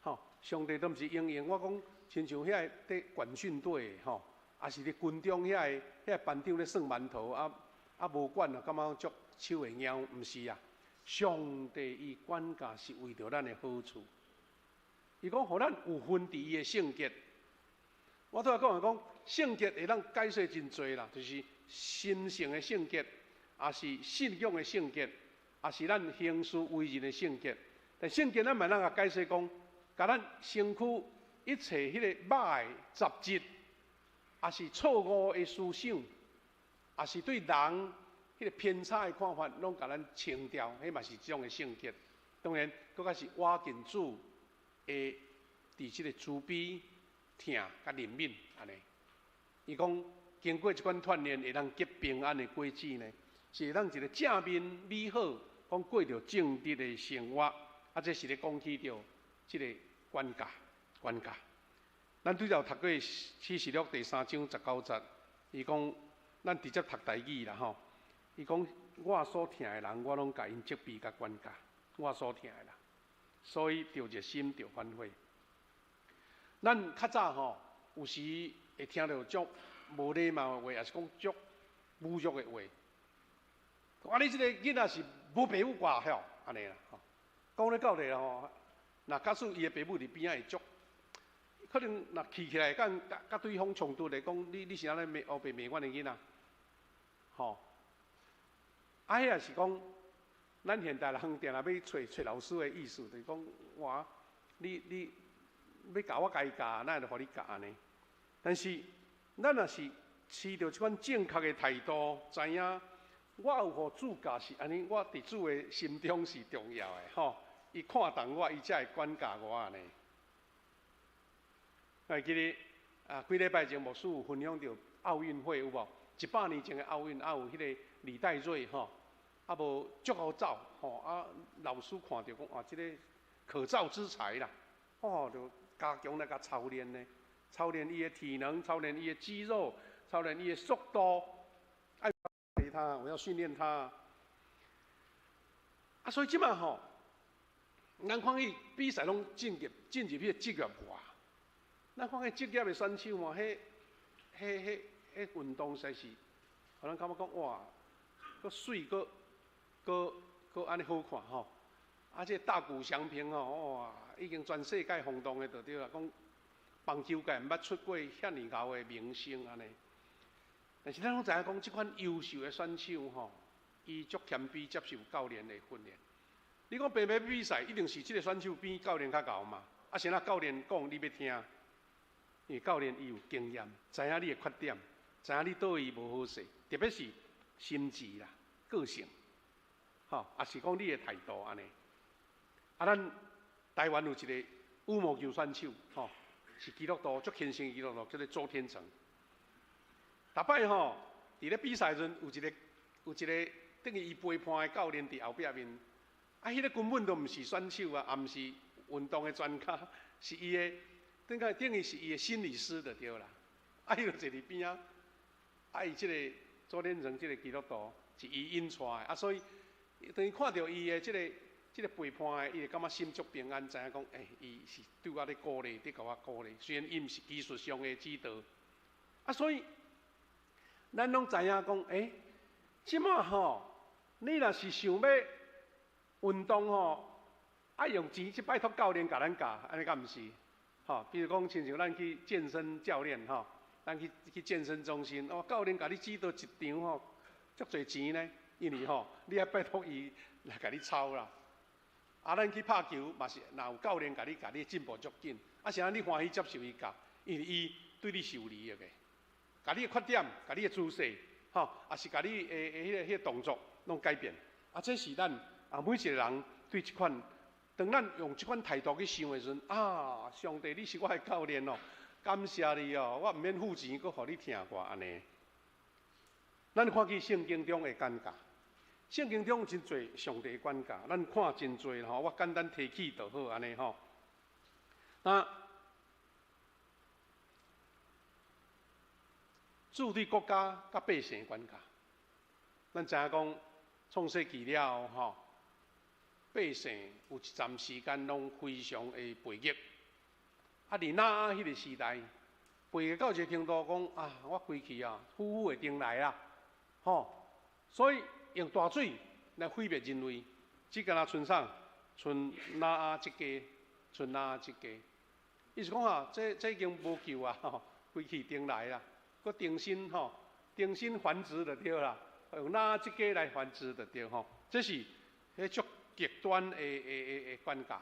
吼，上帝都毋是用用我講，親像遐个佇管訓隊的吼，抑是佇軍中遐個班長咧算饅頭啊啊無管啊，感覺足手會枵，毋是啊。上帝伊管教是為著咱的好處，伊講予咱有份佇伊的聖潔。我拄仔講講聖潔會當解釋真濟啦，就是心性的聖潔，抑是信仰的聖潔，抑是咱行事為人的聖潔。但聖潔咱嘛通共解釋講，共咱身軀一切彼個肉的雜質，抑是錯誤的思想，抑是對人彼個偏差的看法，攏共咱清掉，彼嘛是一種的聖潔。當然，閣較是倚近主的佇這個慈悲、疼佮憐憫按呢。伊講經過這款鍛鍊，會當結平安的果子呢，是會當一個正面美好，講過著正直的生活。啊，這是咧講起著這個管教，管教。咱拄才有讀過啟示錄第三章十九節，伊講咱直接讀台語啦吼。伊講我所疼的人，我攏共𪜶責備佮管教，我所疼的人，所以著熱心著反悔。咱較早吼，有時會聽著足無禮貌的話，抑是講足侮辱的話。啊，你這個囡仔是無爸母教吼，按呢啦吼。講咧到底吼，若假使伊的爸母佇邊仔會足，可能若氣起來，會佮對方衝突來講，你是按呢罵烏白罵阮的囡仔，吼。啊，彼也是講，咱現代人定定欲揣揣老師的意思，就是講我，你欲教我共伊教，哪會予你教按呢？但是，咱若是持著這款正確的態度，知影我有予主教是按呢，我佇主的心中是重要的吼。伊看重我，伊才會管教我按呢。我會記得啊，幾禮拜前牧師有分享著奧運會有無？100年前的奧運，啊有彼個李代瑞吼，啊無足好走吼，啊老師看著講啊，這個可造之材啦，哦，就加強來共操練呢，操練伊的體能，操練伊的肌肉，操練伊的速度，愛陪他，我要訓練他。啊，所以這馬吼，咱看伊比賽攏進入彼個職業化。咱看彼職業的選手嘛，彼、彼、彼、彼運動實在是，予咱感覺講哇，閣媠閣閣閣按呢好看吼。啊，這個大谷翔平吼，哇，已經全世界轟動的就對啦，講棒球界毋捌出過遐爾𠢕的明星按呢。但是咱攏知影講，這款優秀的選手吼，伊足謙卑接受教練的訓練。你講白白比賽，一定是這個選手比教練較𠢕嘛？啊，是按怎教練講你欲聽？因為教練伊有經驗，知影你的缺點，知影你佗位無好勢，特別是心智啦、個性，吼，抑是講你的態度按呢。啊，咱台灣有一個羽毛球選手，吼，是基督徒，足虔誠基督徒，叫做周天成。逐擺吼，佇咧比賽時陣，有一個等於伊陪伴的教練佇後壁面，啊，彼個根本都毋是選手啊，也毋是運動的專家，是伊的，等於是伊的心理師就對啦。啊，伊就坐佇邊仔，啊，伊這個周天成這個基督徒是伊引帶的，啊，所以當伊看著伊的這個陪伴的，伊就感覺心足平安，知影講，欸，伊是對我咧鼓勵，佇共我鼓勵。雖然伊毋是技術上的指導，啊，所以咱攏知影講，欸，這馬吼，你若是想欲運動吼，愛用錢去拜託教練共咱教，按呢敢毋是？吼，比如講，親像咱去健身教練吼，咱去健身中心，哦，教練共你指導一場吼，足濟錢呢，因為吼，你愛拜託伊來共你操啦。啊，咱去拍球嘛是，若有教練共你教，你進步足緊。啊，是按呢你歡喜接受伊教，因為伊對你是有利益的，共你的缺點，共你的姿勢，吼，也是共你的彼個動作攏改變。啊，這是咱啊每一個人對這款，當咱用這款態度去想的時陣，啊，上帝，你是我的教練哦，感謝你哦，我毋免付錢，閣予你疼我按呢。咱看見聖經中的管教。聖經中真濟上帝管教，咱看真濟吼，我簡單提起就好按呢吼。那主對國家佮百姓的管教，咱知影講創世記了後吼，百姓有一陣時間攏非常的背逆。啊，佇挪亞彼個時代，背逆到一個程度，講啊，我規氣啊，夫婦會重來啦，吼，所以。用大水來毀滅人類，只敢若賰啥？賰挪亞一家，賰挪亞一家。伊是講啊，這已經無救啊，規氣重來啦，閣重新吼，重新繁殖就對啦，用挪亞一家來繁殖就對吼。這是彼足極端的管教。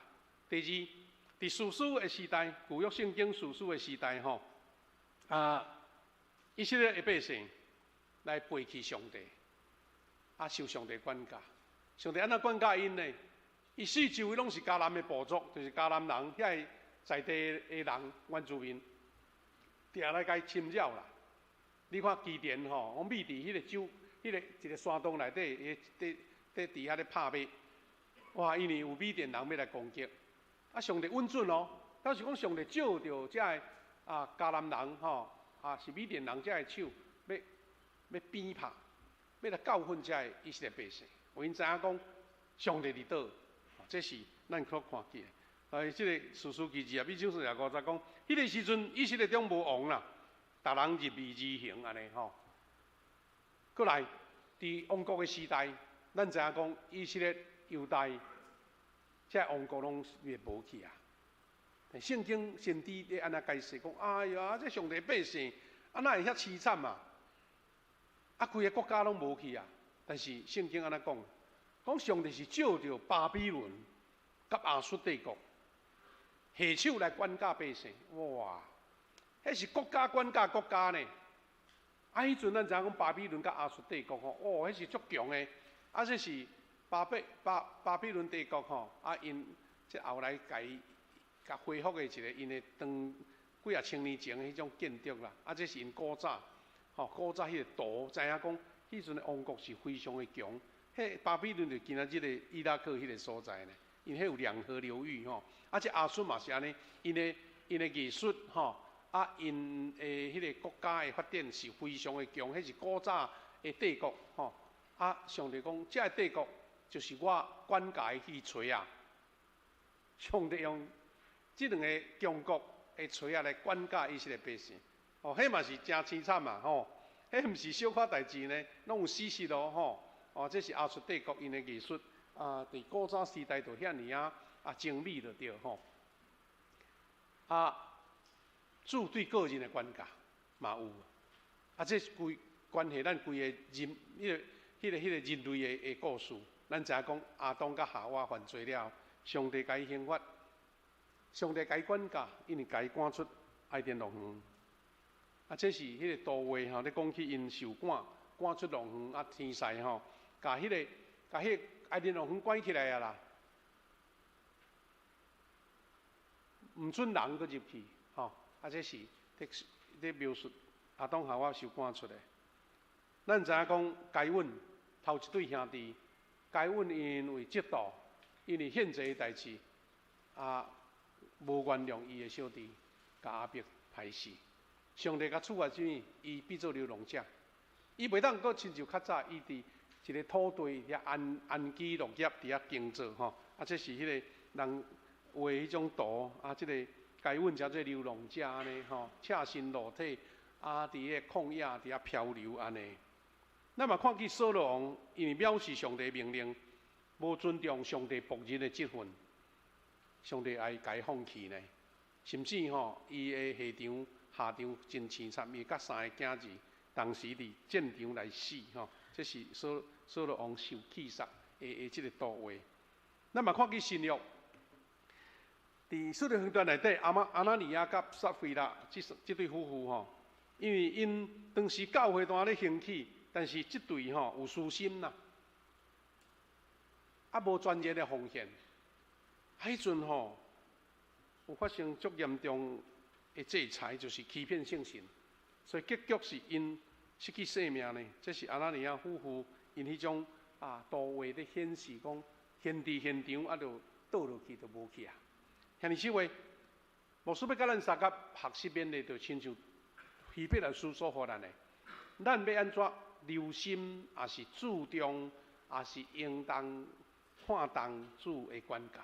第二，佇士師的時代，舊約聖經士師的時代吼，啊，以色列的百姓來背棄上帝。啊，受上帝管教，上帝按怎管教𪜶呢？伊四周圍攏是迦南的部族，就是迦南人，遐个在地的人原住民，定來共伊侵擾啦。你看基甸吼，講覕佇彼個酒，彼個一個山洞內底，伊佇佇遐咧拍馬。哇！因為有米甸人欲來攻擊，啊，上帝允准哦。表示講上帝借著遮个啊迦南人吼，啊是米甸人遮个手，欲鞭拍。欲來教訓遮个以色列百姓，予𪜶知影講上帝佇佗，這是咱所看見的。哎，這個士師記二十一章45節講，彼個時陣以色列中無王啦，逐人任意而行按呢吼。閣來，佇王國的時代，咱知影講以色列、猶大，這王國攏滅無去啊。聖經先知咧按呢解釋講，哎呀，這上帝百姓，啊哪會遐淒慘啊？啊，規个國家攏無去啊！但是聖經按呢講，講上帝是借著巴比倫佮亞述帝國下手來管教百姓。哇！彼是國家管教國家呢。啊，彼陣咱知影講巴比倫佮亞述帝國吼，哦，彼是足強的。啊，這是巴比倫帝國吼，啊，𪜶這後來共伊共恢復的一个𪜶的長幾仔千年前的彼種建築啦。啊，這是𪜶古早。吼，古早彼個圖，知影講，彼陣的王國是非常的強。彼巴比倫就今仔日的伊拉克彼個所在呢，因彼有兩河流域吼。啊，這亞述嘛是按呢，𪜶的藝術吼，啊，𪜶的彼個國家的發展是非常的強，彼是古早的帝國吼。啊，上帝講，這個帝國就是我管教的彼槌仔。上帝用這兩个強國的槌仔來管教以色列百姓。哦，彼嘛是誠凄慘啊！吼，彼毋是小可代誌呢，攏有史實哦！吼，哦，這是亞述帝國𪜶的藝術啊，佇古早時代就遐爾仔啊精美就對吼。啊，主對個人的管教嘛有，啊，這是規關係咱規個人，彼个、彼个、彼个人類的故事。咱知影講亞當佮夏娃犯罪了，上帝共伊刑罰，上帝共伊管教，因為共伊趕出伊甸樂園。啊，這是彼个圖畫吼，咧講起𪜶受趕，趕出樂園啊，天使吼，共彼个、共彼个伊甸樂園關起來啊啦，毋准人閣入去，吼。啊，這是佇描述亞當夏娃受趕出的。咱知影講，該隱頭一對兄弟，該隱因為嫉妒，因為獻祭的代誌，啊，無原諒伊的小弟，共亞伯刣死。上帝共處罰啥物？伊變做流浪者，伊袂當閣親像較早，伊佇一个土地遐安安居樂業，佇遐耕作吼。啊，這是彼个人畫彼種圖，啊，這个該隱成做流浪者按呢吼，赤身露體，啊，佇彼個曠野佇遐漂流按呢。咱嘛看見掃羅王，因為藐視上帝命令，無尊重上帝僕人的職份，上帝愛共伊放棄呢。甚至吼，伊的下場下場真凄慘，伊佮三个囝兒同時佇戰場來死吼。這是掃羅王受棄殺的這个圖畫。咱嘛看見新約，佇使徒行傳內底，亞拿尼亞佮撒非喇這對夫婦吼，因為𪜶當時教會當咧興起，但是這對吼有私心啦，啊無全然的奉獻，彼陣吼有發生足嚴重的制裁，就是欺騙聖神，所以結局是𪜶失去性命呢。這是亞拿尼亞夫婦𪜶彼種啊圖畫咧顯示講，現佇現場啊，就倒落去就無去啊。兄弟姊妹，牧師欲佮咱相佮學習勉勵，就親像希伯來書所予咱的，咱欲按怎留心，抑是注重，抑是應當看重主的管教，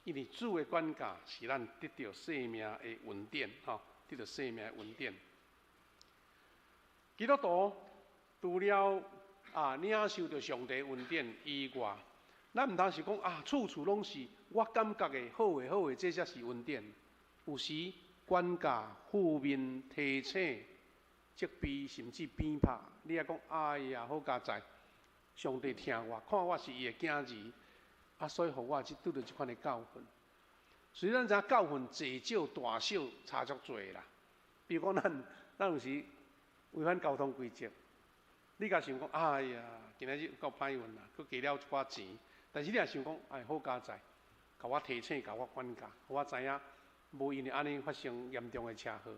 因為主的管教是咱得著生命的恩典，吼，得著生命的恩典。基督徒除了啊領受著上帝恩典以外，咱毋通是講啊，處處攏是我感覺的好的好的，這才是恩典。有時管教、負面提醒、責備，甚至鞭拍，你也講哎呀，好佳哉！上帝疼我，看我是伊的囝兒，啊，所以予我這拄著這款的教訓。雖然咱知影教訓濟少大小差足濟啦，比如講咱有時違反交通規則，你共想講哎呀，今仔日夠歹運啦，閣加了一寡錢。但是你也想講，哎，好佳哉，共我提醒，共我管教，予我知影，無因為按呢發生嚴重的車禍。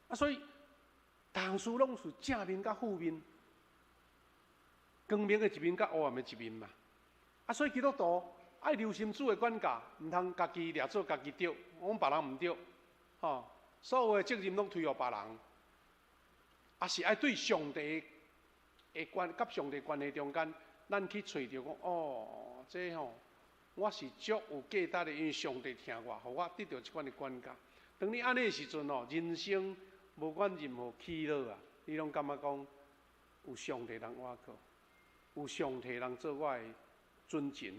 啊，所以逐項事攏是正面佮負面，光明的一面佮黑暗的一面嘛。啊，所以基督徒愛留心主的管教，毋通家己掠做家己著，講別人毋著，吼，所有的責任攏推予別人，啊是愛對上帝的關，佮上帝關係中間，咱去揣著講，哦，這吼，我是足有價值的，因為上帝疼我，予我得著這款的管教。當你按呢的時陣吼，人生無管任何起落啊，你攏感覺講有上帝通倚靠，有上帝通做我的準繩，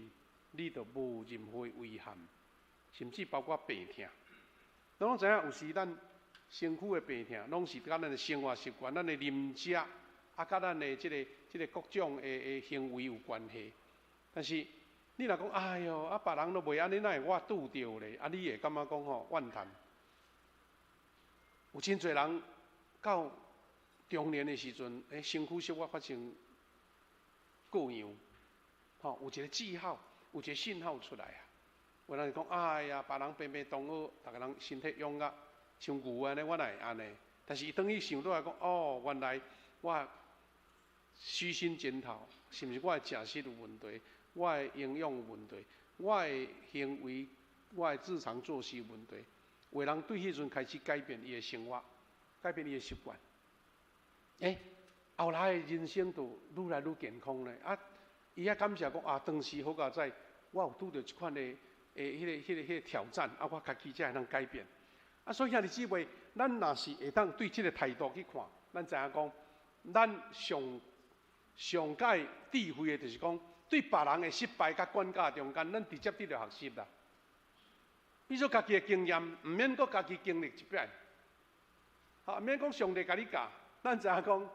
你就無任何的遺憾，甚至包括病痛。咱攏知影，有時咱身軀的病痛，攏是佮咱的生活習慣、咱的飲食，啊，佮咱的這个各種的行為有關係。但是你若講，哎喲，啊，別人都袂按呢，哪會我拄著咧？啊，你會感覺講吼怨嘆。有真濟人到中年的時陣，身軀小可發生過樣，吼，有一個記號，有一個信號出來啊。有人講，哎呀，別人平平當好，逐个人身體勇甲像牛按呢，我哪會按呢？但是伊當伊想倒來講，哦，原來我虛心檢討，是毋是我的食食有問題，我的營養有問題，我的行為、我的日常作息有問題。有的人對彼陣開始改變伊的生活，改變伊的習慣。後來的人生就愈來愈健康咧。啊，伊也感謝講啊，當時好佳哉，我有拄著這款的彼個挑戰，啊，我家己才會當改變。啊，所以兄弟姊妹，咱若是會當對這个態度去看，咱知影講，咱上上蓋智慧的，就是講，對別人的失敗佮管教中間，咱直接得著學習啦。比如說家己的經驗，毋免閣家己經歷一擺。吼，毋免講上帝共你教，咱知影講，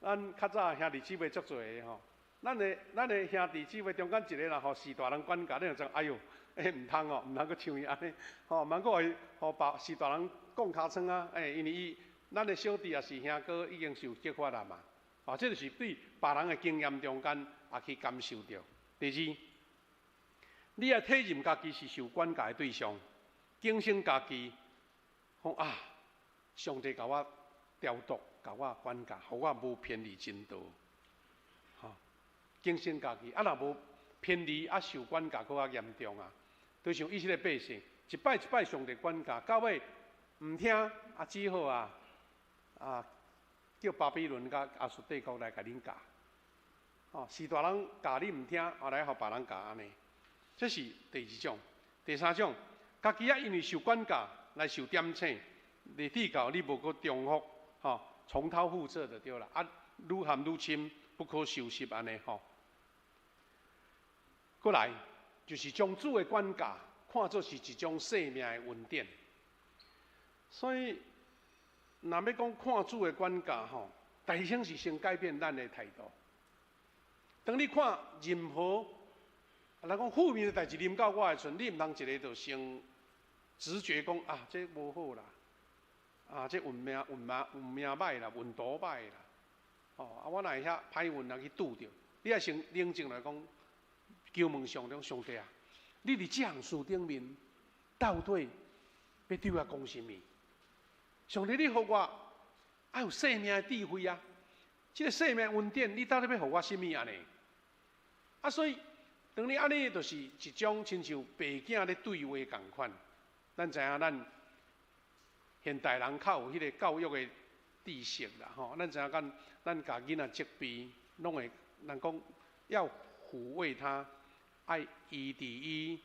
咱較早兄弟姊妹足濟的吼，咱的兄弟姊妹中間一個若予士大人管教，你就知哎喲，毋通哦，毋通閣像伊按呢，吼，毋通閣予予士大人摃尻川啊，因為伊咱的小弟抑是兄哥已經受責罰啦嘛，啊，這就是對別人的經驗中間也去感受著。第二，你愛體認家己是受管教的對象，警醒家己，講啊，上帝共我雕琢，共我管教，予我無偏離真道。吼，警醒家己，啊，若無偏離，啊，受管教閣較嚴重啊。就像以色列百姓，一擺一擺上帝管教，到尾毋聽，啊，只好啊，叫巴比倫佮亞述帝國來共恁教。哦，序大人教你毋聽，後來予別人教按呢。這是第二種，第三種，家己啊因為受管教來受點醒，來至到你無閣重複，吼，重蹈覆轍就對啦。啊，愈陷愈深，不可收拾按呢吼。過來就是將主的管教看作是一種生命的恩典。所以，若欲講看主的管教吼，大先是先改變咱的態度。當你看任何，來講負面的代誌臨到我的時陣，你毋通一个就先直覺講啊，這無好啦，啊，這運命運命運命歹啦，運途歹啦，哦，啊，我哪會遐歹運來去拄著？你愛先冷靜來講，求問上帝，上帝啊，你佇這項事頂面到底欲對我講啥物？上帝，你予我愛有生命的智慧啊！這个生命恩典，你到底欲予我啥物按呢？啊，所以當你按呢，就是一種親像爸囝咧對話仝款。咱知影咱現代人較有彼个教育的知識啦，吼。咱知影講，咱共囡仔責備，攏會人講要撫慰他，愛醫治伊，予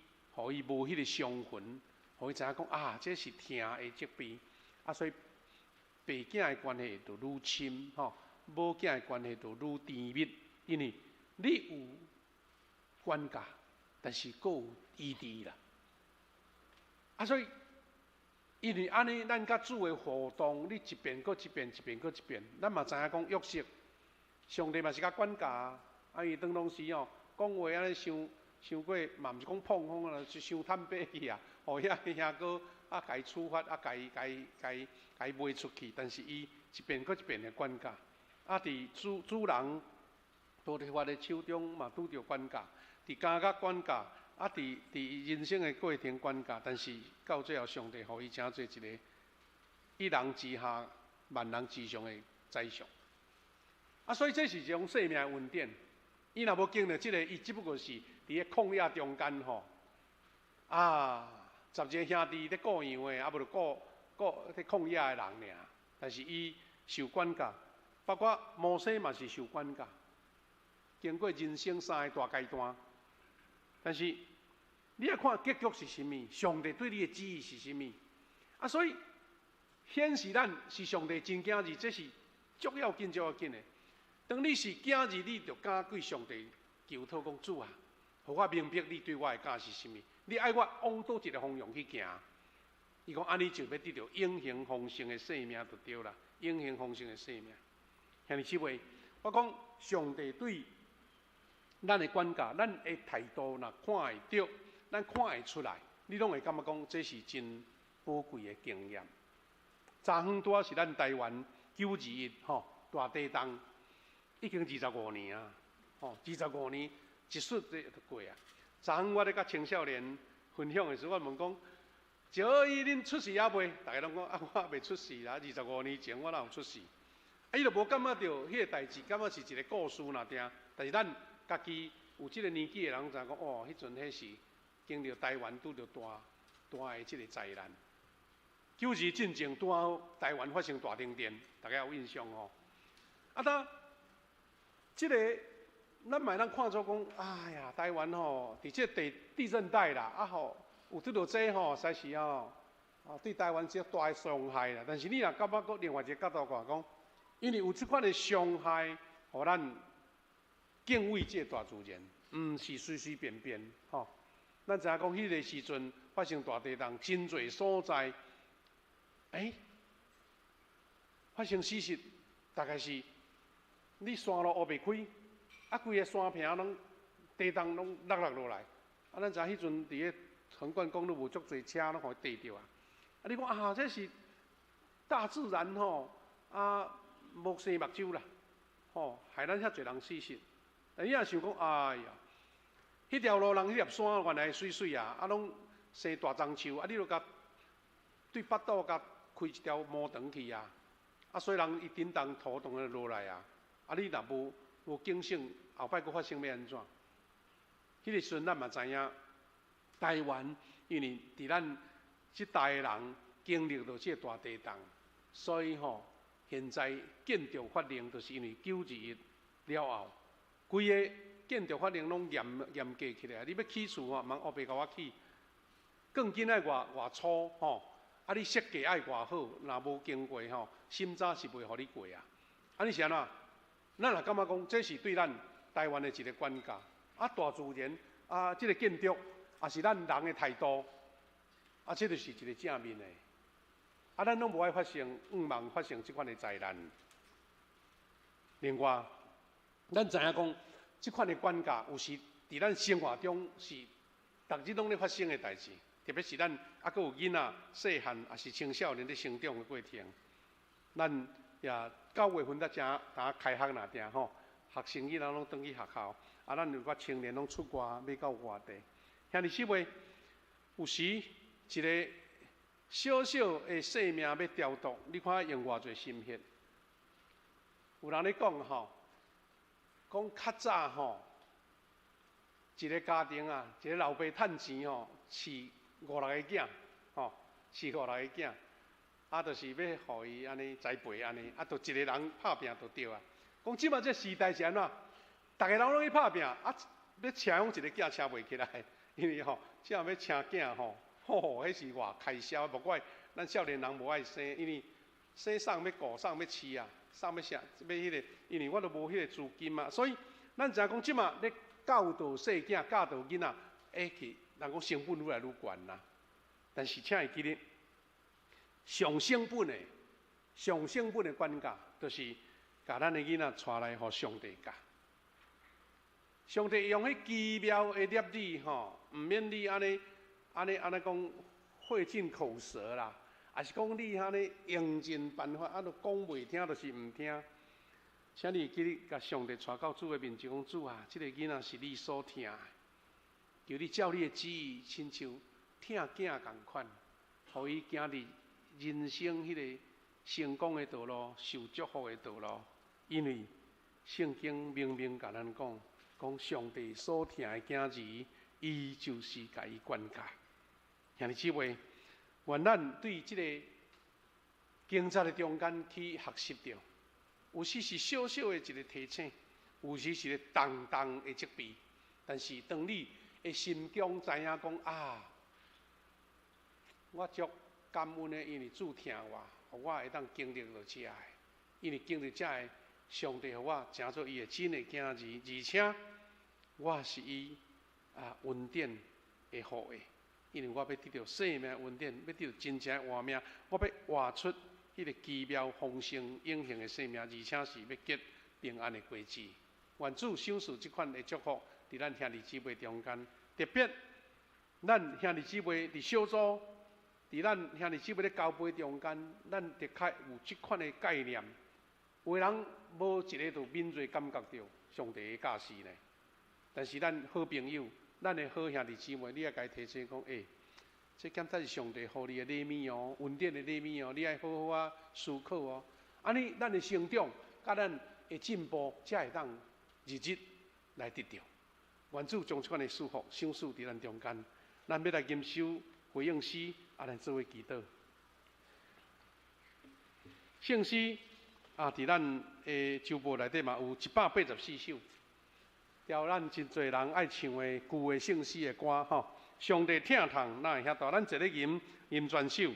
伊無彼个傷痕，予伊知影講啊，這是疼的責備。啊，所以爸囝的關係就愈深，吼，母囝的關係就愈甜蜜，因為你有管教，但是閣有醫治啦。啊，所以因為按呢，咱佮主的互動，你一遍閣一遍，一遍閣一遍，咱嘛知影講約瑟，上帝嘛是共管教啊。啊，伊當當時哦，講話按呢傷傷過，嘛毋是講膨風啊，是傷坦白去啊。予遐兄哥啊，共伊處罰啊，共伊共伊共伊共伊賣出去，但是伊一遍閣一遍的管教。啊，佇主主人波提乏的手中嘛拄著管教，佇監獄管教，啊，佇佇人生的過程管教，但是到最後，上帝予伊成做一个一人之下，萬人之上的宰相。啊，所以這是一種生命的恩典。伊若無經歷這个，伊只不過是佇个曠野中間吼，啊，十二个兄弟咧顧羊的，啊無就顧顧咧曠野的人爾。但是伊受管教，包括摩西嘛是受管教，經過人生三个大階段。但是你愛看結局是啥物？上帝對你的旨意是啥物？啊，所以顯示咱是上帝真囝兒，這是足要緊、足要緊的。當你是囝兒，你就敢對上帝求討講，主啊，予我明白你對我的教是啥物？你愛我往佗一个方向去行？伊講按呢就欲得著永恆豐盛的生命就對啦，永恆豐盛的生命。兄弟姊妹，我講上帝對咱的管教，咱的態度若看會著，咱看會出來，你攏會感覺講這是真寶貴的經驗。昨昏拄仔是咱台灣9·21吼大地動，已經25年啊，吼二十五年一瞬就過啊。昨昏我咧佮青少年分享的時，我問講：九二一恁出世猶未？逐家攏講啊，我猶未出世啦。25年前我哪有出世？啊，伊就無感覺著彼个代誌，感覺是一個故事爾定。但是咱家己有這個年紀的人，知影講哦，彼陣彼是經歷台灣拄著大大的這个災難。9·21進前拄好台灣發生大停電，大家有印象吼？啊，當這个咱嘛會當看做講，哎呀，台灣吼，佇這個地地震帶啦，啊吼，有拄著這吼，實在是吼，啊對台灣這大的傷害啦。但是你若感覺閣另外一个角度看講，因為有這款的傷害，予咱敬畏這个大自然，毋是隨隨便便吼。咱知影講，彼个時陣發生大地動，真濟所在，欸，發生事實，大概是你山路挖袂開，啊，規个山坪攏地動攏落落落來，啊，咱知影彼陣佇个橫貫公路無足濟車攏予伊硩著啊。啊，你講啊，這是大自然吼，啊，無生目睭啦，吼，害咱遐濟人死死。但你若想講，哎呀，彼條路人彼粒山原來媠媠啊，啊，攏生大樟樹，啊，你著共對腹肚共开一条毛长去啊，啊，所以人伊振动土当然落来啊，啊，你若无警醒，后摆阁发生欲按怎？彼个时阵咱嘛知影，台湾因为伫咱这代的人经历著这个大地动，所以吼，现在建筑法令就是因为9·21了后，规个建筑法令拢严严格起来。你欲起厝吼，茫乌白共我起，钢筋爱偌偌粗吼，啊，你设计爱偌好，若无经过吼审查是袂予你过啊。啊，你是按怎？咱若感觉讲这是对咱台湾的一个管教，啊，大自然啊，这个建筑也是咱人的态度，啊，这就是一个正面的。啊，咱拢无爱发生，毋望发生这款的灾难。另外，咱知影讲，这款的管教有时伫咱生活中是逐日拢咧发生的代志，特别是咱犹阁有囡仔细汉，抑是青少年咧成长的过程，咱也9月份才正当开学若定吼，学生囡仔拢转去学校，啊，咱有寡青年拢出外欲到外地。兄弟姊妹，有时一个小小的生命欲雕琢，你看用偌济心血。有人咧讲吼，讲较早吼，一个家庭啊，一个老爸趁钱吼，饲五六个囝，吼，饲五六个囝，啊，就是欲予伊按呢栽培按呢，啊，就一个人拍拚就对啊。讲这马这时代是按怎？逐个人拢去拍拚，啊，欲请阮一个囝请袂起来，因为吼，这欲请囝吼，吼，彼是偌开销，无怪咱少年人无爱生，因为生送欲顾，送欲饲啊，送欲啥，欲彼个，因为我都无彼个资金啊，所以咱知影讲，这马咧教导细囝、教导囡仔，会去人讲成本愈来愈悬啦。但是请会记得，上成本的管教，就是共咱的囡仔带来予上帝教。上帝用彼奇妙的粒子吼，毋免你按呢、按呢、按呢讲费尽口舌啦，抑是讲你按呢用尽办法，啊，都讲袂听，就是毋听。请你记得，共上帝带到主的面前，讲主啊，这个囡仔是你所疼的，求你照你的旨意，亲像疼囝仝款，予伊行伫人生彼个成功的道路、受祝福的道路。因为圣经明明共咱讲，讲上帝所疼的囝儿，伊就是共伊管教。兄弟姊妹，愿咱对这个警察的中间去学习著，有时是小小的一个提醒，有时是个重重的责备。但是当你的心中知影讲啊，我足感恩的，因为主疼我，予我会当经历到这个，因为经历这个，上帝予我成做伊的真的囝儿，而且我是伊啊恩典的后裔，因为我欲得著生命恩典，欲得著真正的活命，我欲活出彼个奇妙丰盛永恒的生命，而且是欲结平安的果子。愿主赏赐这款的祝福，伫咱兄弟姊妹中间，特别咱兄弟姊妹伫小组，伫咱兄弟姊妹咧交陪中间，咱的确有这款的概念。有的人无一个就敏锐感觉著上帝的教示呢，但是咱好朋友，咱的好兄弟姊妹，你爱共伊提醒讲，欸，这敢才是上帝予你的礼物哦，恩典的礼物哦，你爱好好啊思考哦。按呢，咱的成长，佮咱的进步，才会当日日来得著。愿主将这款的祝福赏赐伫咱中间。咱欲来吟首回应诗，啊，咱做伙祈祷。圣诗啊，伫咱的周报内底嘛有184首，调咱真济人爱唱的旧的圣诗的歌吼。上帝疼痛，哪会遐大？咱坐咧吟吟全首。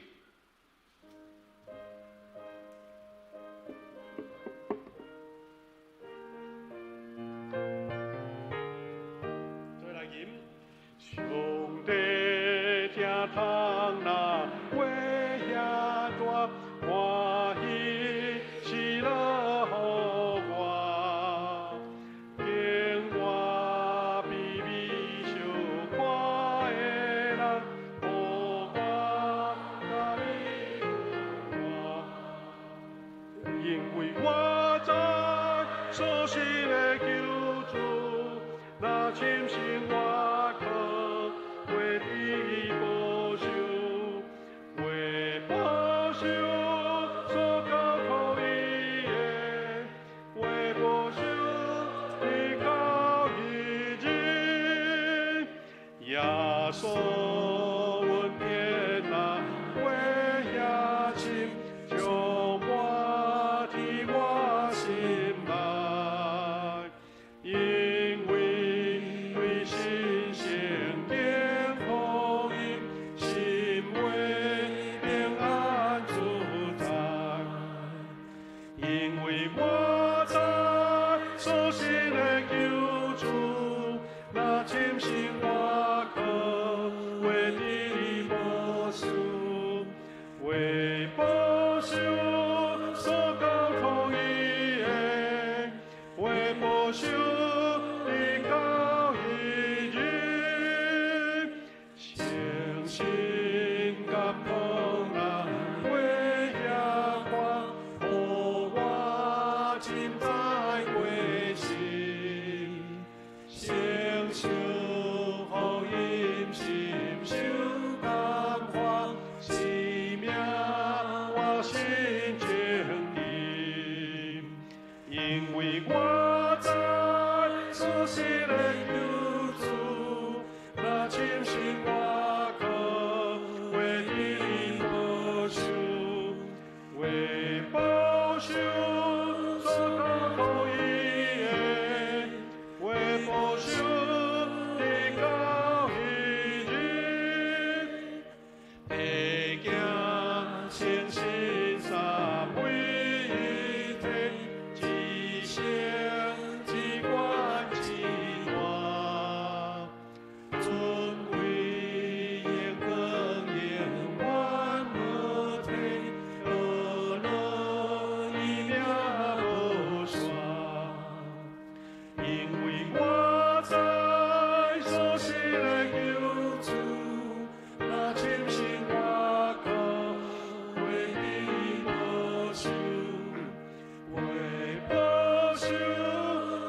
再来吟。上帝疼痛，哪会遐大？欢喜喜乐予我，经我卑微小看的人，予我甲你有我，因为我知所信的救主，若深信我靠，袂得保守，袂保守。稣恩典若过遐深，充满伫我心内，因为对神圣经福音，心内平安自在。因为我知所信的救主，若深信我靠，活伫伊宝血，为宝血所交托伊的，为宝血直到彼日，诚心甲苦难过遐宽，予我深知过失，承受福音心受感化，生命活新正直。因为我知所信的救主，若深信我靠，活伫伊宝血，为宝血所交托伊的，为宝血直到彼日，地行诚信三位一体，至圣至悬至大，尊贵荣光永远无退，呵乐伊名无煞。因为我知所信的救主，若深信我靠，活伫伊宝血，为宝血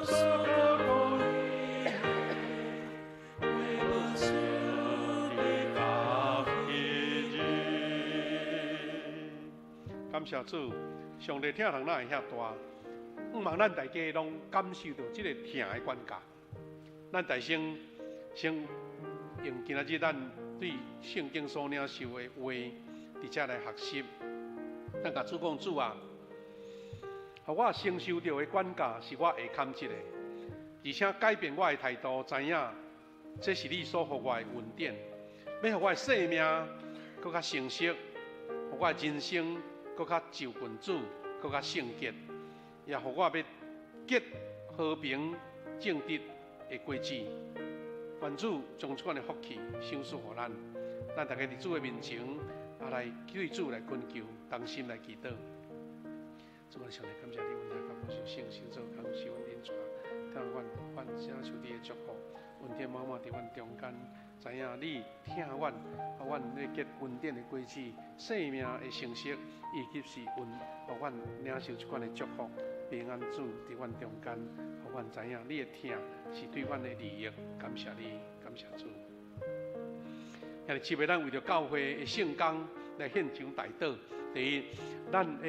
所交托伊的，为宝血直到彼日。感谢主，上帝疼人哪會遐大？毋望咱大家攏感受著這个疼的管教。咱大先先用今仔日咱對聖經所領受的話，佇遮來學習。咱共主講，主啊，予我承受著的管教是我會堪這個，而且改變我的態度，知影這是你所予我的恩典，欲予我的生命閣較成熟，予我的人生閣較就近主，閣較聖潔，也予我欲結和平正直的果子。願主將這款的福氣賞賜予咱，咱大家佇主的面前，啊來對主來懇求，同心來祈禱。主啊，上帝感謝你，阮來感受聖神做工，是阮引帶，聽阮阮領受你的祝福，恩典滿滿佇阮中間，知影你疼阮，予阮咧結恩典的果子，生命的成熟，以及是恩，予阮領受這款的祝福，平安主佇阮中間，予阮知影你的疼是對阮的利益，感謝你，感謝主。兄弟姊妹，咱為著教會的聖工來獻上代禱。第一，咱的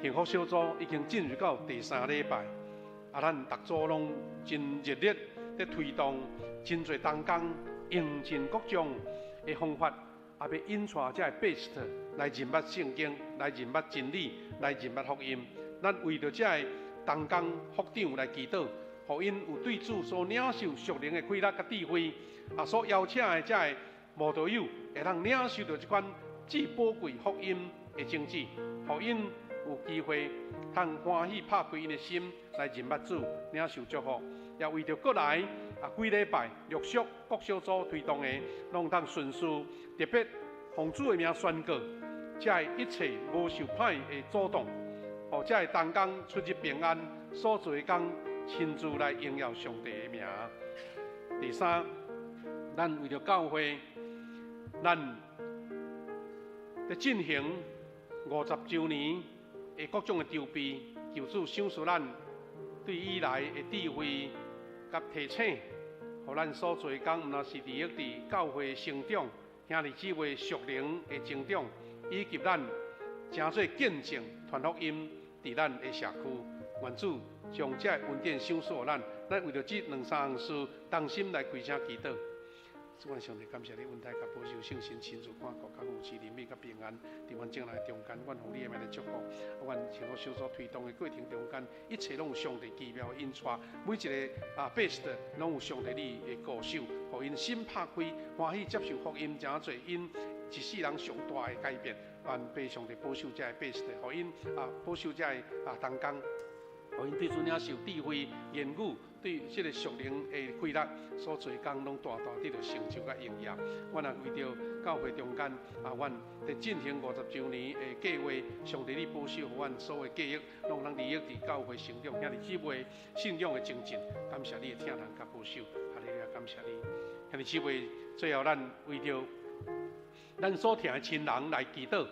幸福小組已經進入到第三禮拜，啊，咱逐組攏真熱烈佇推動，真濟同工用盡各種的方法，啊，欲引帶這个 best 來認捌聖經，來認捌真理，來認捌福音。咱為著這个同工福長來祈禱，予𪜶有對主所領受屬靈的快樂佮智慧，啊，所邀請的這个慕道友會當領受著這款至寶貴福音的種子，予𪜶有機會通歡喜拍開𪜶的心來認捌主，領受祝福。也為著過來啊幾禮拜陸續各小組推動的，攏通順遂，特別奉主的名宣告，這个一切無受歹的阻擋，予這个同工出入平安，所做的工親自來榮耀上帝的名。第三，咱為著教會，咱佇進行50週年的各種的籌備，求主賞賜咱對以來的智慧佮提醒，予咱所做的工，毋但是利益佇教會成長、兄弟姊妹屬靈的成長，以及咱成做見證傳福音佇咱的社區。願主將這個恩典賞賜予咱，咱為著這兩三項事，同心來開聲祈禱。主啊，上帝感谢你恩待佮保守圣神亲自看顾佮扶持怜悯佮平安，伫阮众人中间，阮予你的名来祝福。阮幸福小组推动的过程中间，一切拢有上帝奇妙的引带，每一个啊百姓拢有上帝你的顾守，予𪜶心拍开，欢喜接受福音，成做𪜶一世人上大的改变。愿父上帝保守这个百姓，予𪜶啊保守这个啊同工，予𪜶对主领受智慧言语。对这个属灵的气力所做工，拢大大得著成就佮应验。阮也为著教会中间啊，阮伫进行50周年的计划，上帝你保守，予阮所有计划，拢通利益伫教会成长、兄弟姊妹信仰的精进。感谢你的疼疼佮保守，哈利路亚！感谢你，兄弟姊妹，最后咱为著咱所疼的亲人来祈祷。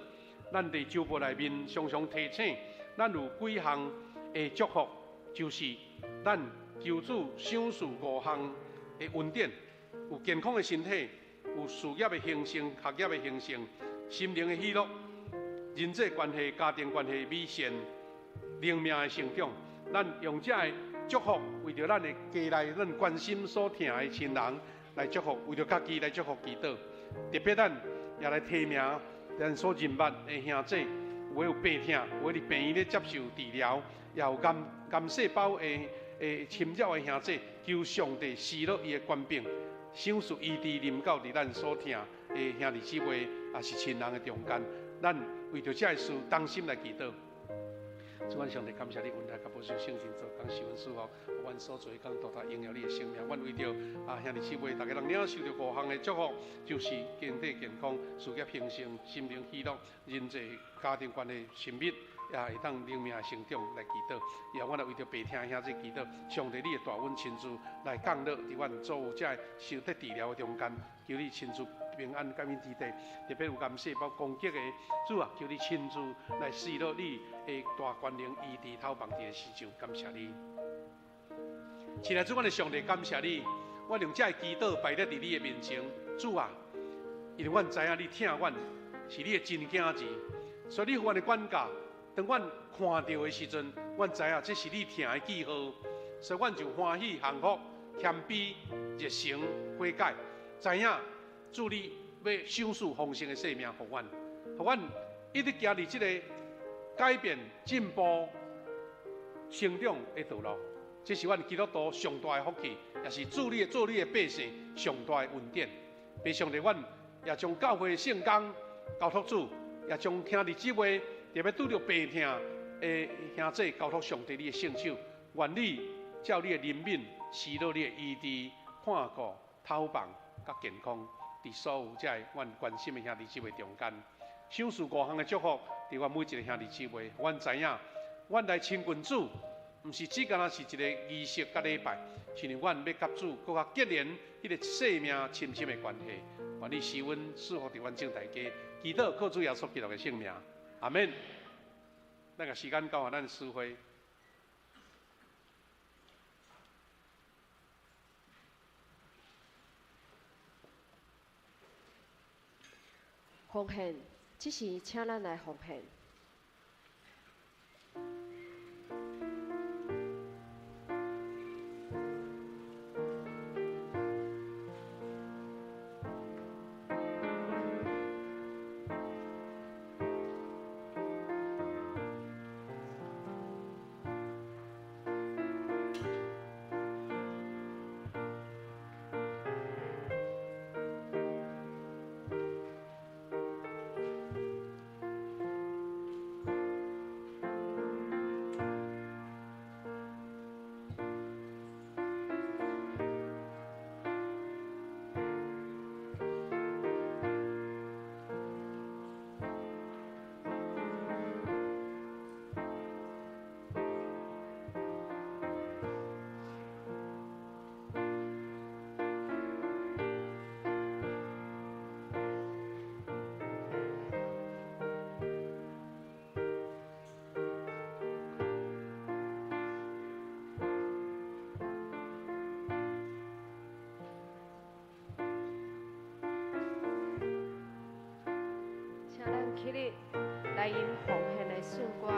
咱伫周报内面常常提醒，咱有几项的祝福，就是咱求主赏赐五项的恩典：有健康的身体，有事业的兴盛、学业的兴盛、心灵的喜乐、人际关系、家庭关系美善、灵命的成长。咱用这个祝福，为著咱的家内、咱关心所疼的亲人来祝福，为著家己来祝福祈祷。特别咱也来提名咱所认捌的兄弟，有的有病痛，有的伫病院咧接受治疗，也有癌癌细胞的侵扰的兄弟，求上帝施落伊的权柄，赏赐医治临到伫咱所疼的兄弟姊妹，也是亲人的中间。咱为著这个事，同心来祈祷。主啊，上帝感谢你恩待佮保守圣神做工，赐阮赐福，阮所做的工大大荣耀你的圣名。阮为著啊兄弟姊妹，逐家人领受著五项的祝福，就是身体健康、事业兴盛、心灵喜乐、人际家庭关系亲密，也会当灵命成长来祈祷。也阮来为著病痛兄弟祈祷，上帝你的大恩亲自来降落伫阮所有这个受得治疗的中间，求你亲自平安佮阮之地，特别有癌细胞攻击的主啊，求你亲自来施落你的大权能医治头房伫的时阵，感谢你。亲爱的主，阮的上帝，感谢你，我用这个祈祷摆在伫你的面前，主啊，因为阮知影你疼阮，是你的真囝儿，所以你予阮的管教，当阮看著的时阵，阮知影这是你疼的记号，所以阮就欢喜降服、谦卑、热诚、悔改，知影主你欲赏赐丰盛的生命予阮，予阮一直行伫这个改变、进步、成长的道路。这是阮基督徒上大的福气，也是主你的做你的百姓上大的恩典。父上帝，阮也将教会的圣工交托主，也将兄弟姊妹特别拄著病痛的兄弟交托上帝你的圣手，愿你照你的怜悯，施落你的医治、看顾、透放佮健康，伫所有这个阮关心的兄弟姊妹中间，赏赐五项的祝福，伫阮每一个兄弟姊妹，阮知影，阮来亲近主，毋是只干焦是一个仪式佮礼拜，是因为阮欲佮主阁较结连彼个生命深深的关系。愿你施恩赐福伫阮众大家，祈祷靠主耶稣基督的圣名，阿们。咱共时间交予咱司会。奉献，这时请咱来奉献。起立，来吟奉献的圣歌。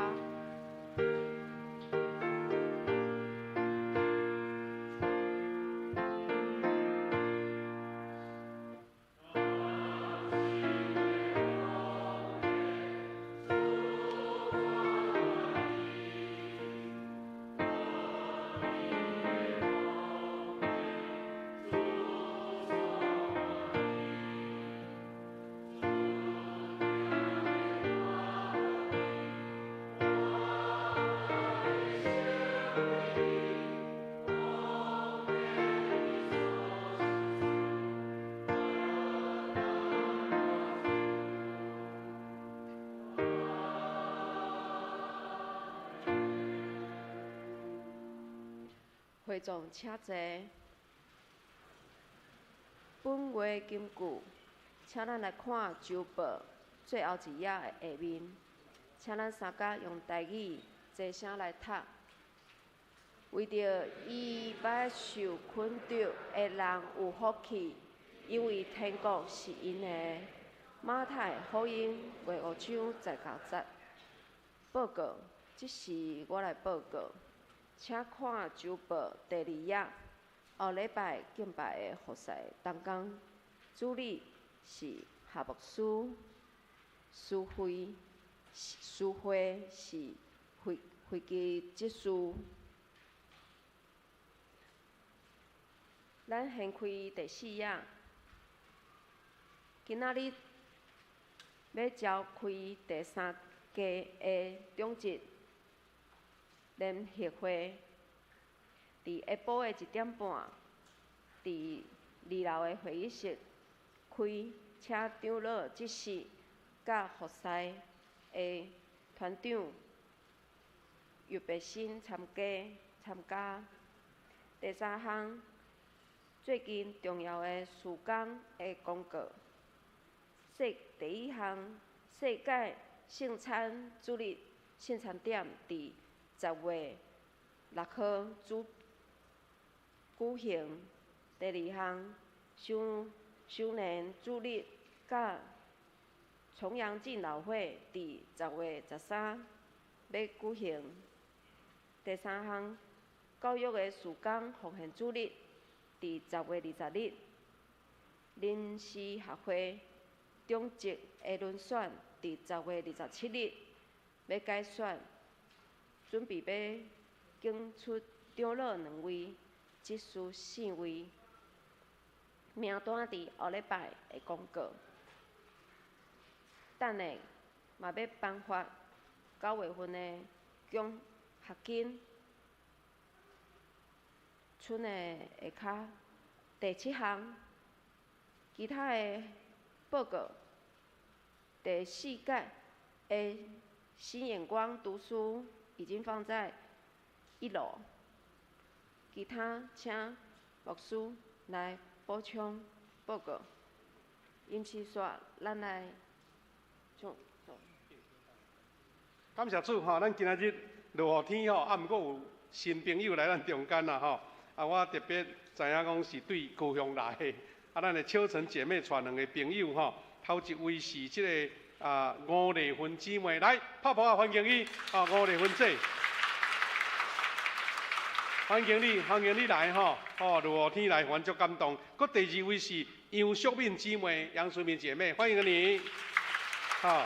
會眾請坐。本月金句，請咱來看週報最後一頁的下面，請咱三家用台語齊聲來讀。為著伊捌受捆綁的人有福氣，因為天國是𪜶的。馬太福音25章19節。報告，這時我來報告，請看週報第二頁。後禮拜敬拜的服侍同工，主禮是夏牧師，司會司會是飛飛機執事。咱掀開第四頁，今仔日欲召開第三屆的長執聯席會，佇下晡的1點半，佇二樓的會議室開，請長老、執事佮服侍的團長尤伯新參加參加。第三項，最近重要的事工的公告。世第一項，世界聖餐主日聖餐點佇10月6號主舉行。第二項，首首年主日佮重陽敬老會佇10月13欲舉行。第三項，教育的事工奉獻主日佇10月20日，臨時學會長執的遴選佇10月27日欲改選，準備欲揀出長老兩位，執事四位。名單佇後禮拜會公告。等下嘛欲頒發9月份的獎學金。村的下跤第七項，其他的報告。第四屆的新眼光讀書已經放在一樓。其他請牧師來補充報告。因此說，咱來唱。感謝主吼，咱今仔日落雨天吼，啊，毋過有新朋友來咱中間啦吼。啊，我特別知影講是對高雄來的，啊，咱的小陳姐妹帶兩个朋友吼，頭一位是這个啊吳麗芬姊妹，來拍噗仔歡迎伊，啊，吳麗芬姐，歡迎你，歡迎你來吼，哦，落雨天來，阮足感動。閣第二位是楊淑敏姊妹，楊淑敏姐妹，歡迎你，吼。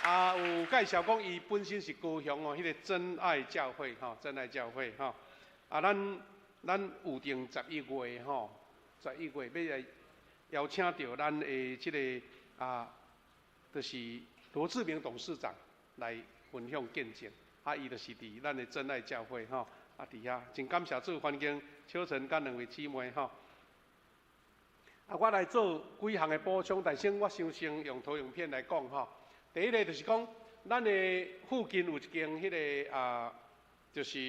啊，有介紹講伊本身是高雄哦，彼个真愛教會吼，真愛教會吼。啊，咱咱有定11月吼，十一月欲來邀請著咱的這个啊，就是羅志明董事長來分享見證。啊，伊就是佇咱的真愛教會吼，啊，佇遐真感謝主環境，小陳佮兩位姊妹吼。啊，我來做幾項的補充，但先我想先用投影片來講吼。第一个就是講，咱的附近有一間彼个啊，就是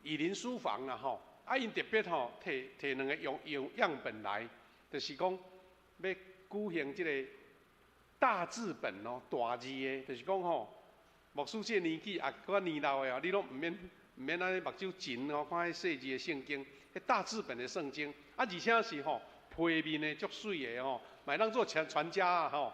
以琳書房啦吼，啊，𪜶特別吼提提兩个樣樣樣本來，就是講欲舉行這个大字本哦，大字的，就是講吼，牧師這个年紀啊，閣較年老的哦，你攏毋免毋免按呢目睭真哦，看彼細字的聖經，彼大字本的聖經，啊，而且是吼皮面的足媠的吼，嘛會當做傳傳家啊吼。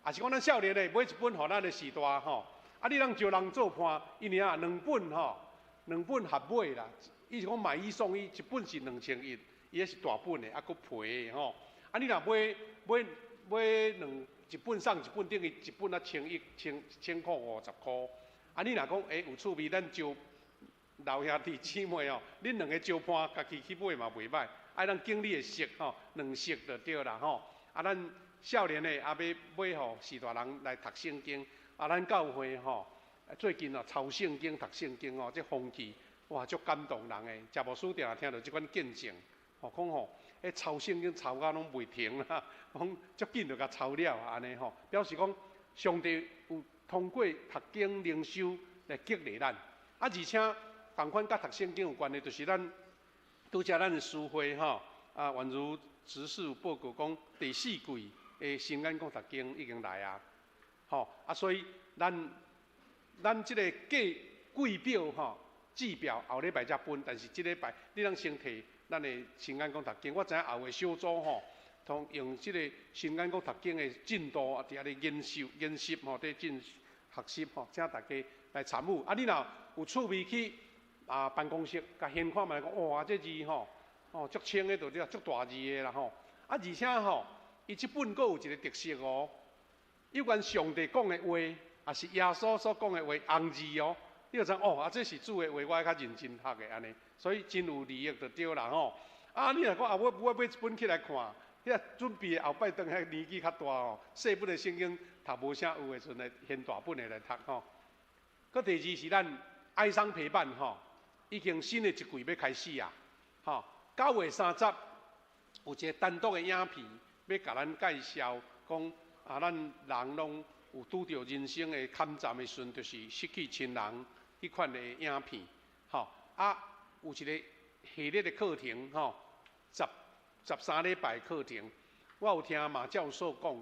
也是講咱少年的買一本予咱的序大吼，啊，你通招人做伴，因為啊兩本吼，兩本合買啦，伊是講買一送一，一本是2100，伊彼是大本的，啊，閣皮的吼，啊，你若買買買兩一本送一本，等於一本啊千一千千箍五十箍，啊，你若講欸有趣味，咱招老兄弟姊妹哦，恁兩个招伴，家己去買嘛袂䆀，愛咱經理的色吼，兩色就對啦吼，啊，咱。少年的也欲買予序大人來讀聖經，啊，咱教會吼最近哦抄聖經、讀聖經哦，這風氣哇足感動人的。謝牧師定定聽著這款見證，吼講吼，彼抄聖經抄甲攏袂停啦，講足緊就共抄了按呢吼，表示講上帝有通過讀經靈修來激勵咱。啊，而且逐仝款佮讀聖經有關的，就是咱拄才咱的書會吼，啊，宛如執事有報告講，第四季的新眼光讀經已經來啊，吼啊，所以咱這个計季表吼，季表後禮拜才分，但是這禮拜你通先提咱的新眼光讀經，我知影後个小組吼，通用這个新眼光讀經的進度啊，佇遐咧研修研習吼，佇進學習吼，請大家來參與。啊，你若有趣味去啊辦公室，共掀看覓講，哇，這字吼，哦，足清的，就對，足大字的啦吼。啊，而且吼，伊這本閣有一个特色哦，有關上帝講的話，也是耶穌所講的話，紅字哦，你就知哦，啊，這是主的話，我愛較認真讀的按呢，所以真有利益就對啦吼。啊，你若講啊，我買一本起來看，遐準備後擺當遐年紀較大吼，細本的聖經讀無啥有的時陣，來掀大本的來讀吼。閣第二是咱哀傷陪伴吼，已經新的一季欲開始啊，吼，9月30有一个單獨的影片，欲共咱介紹講啊，咱人攏有拄著人生的坎站的時陣，就是失去親人彼款的影片，吼啊，有一个系列的課程吼，13禮拜課程，我有聽馬教授講，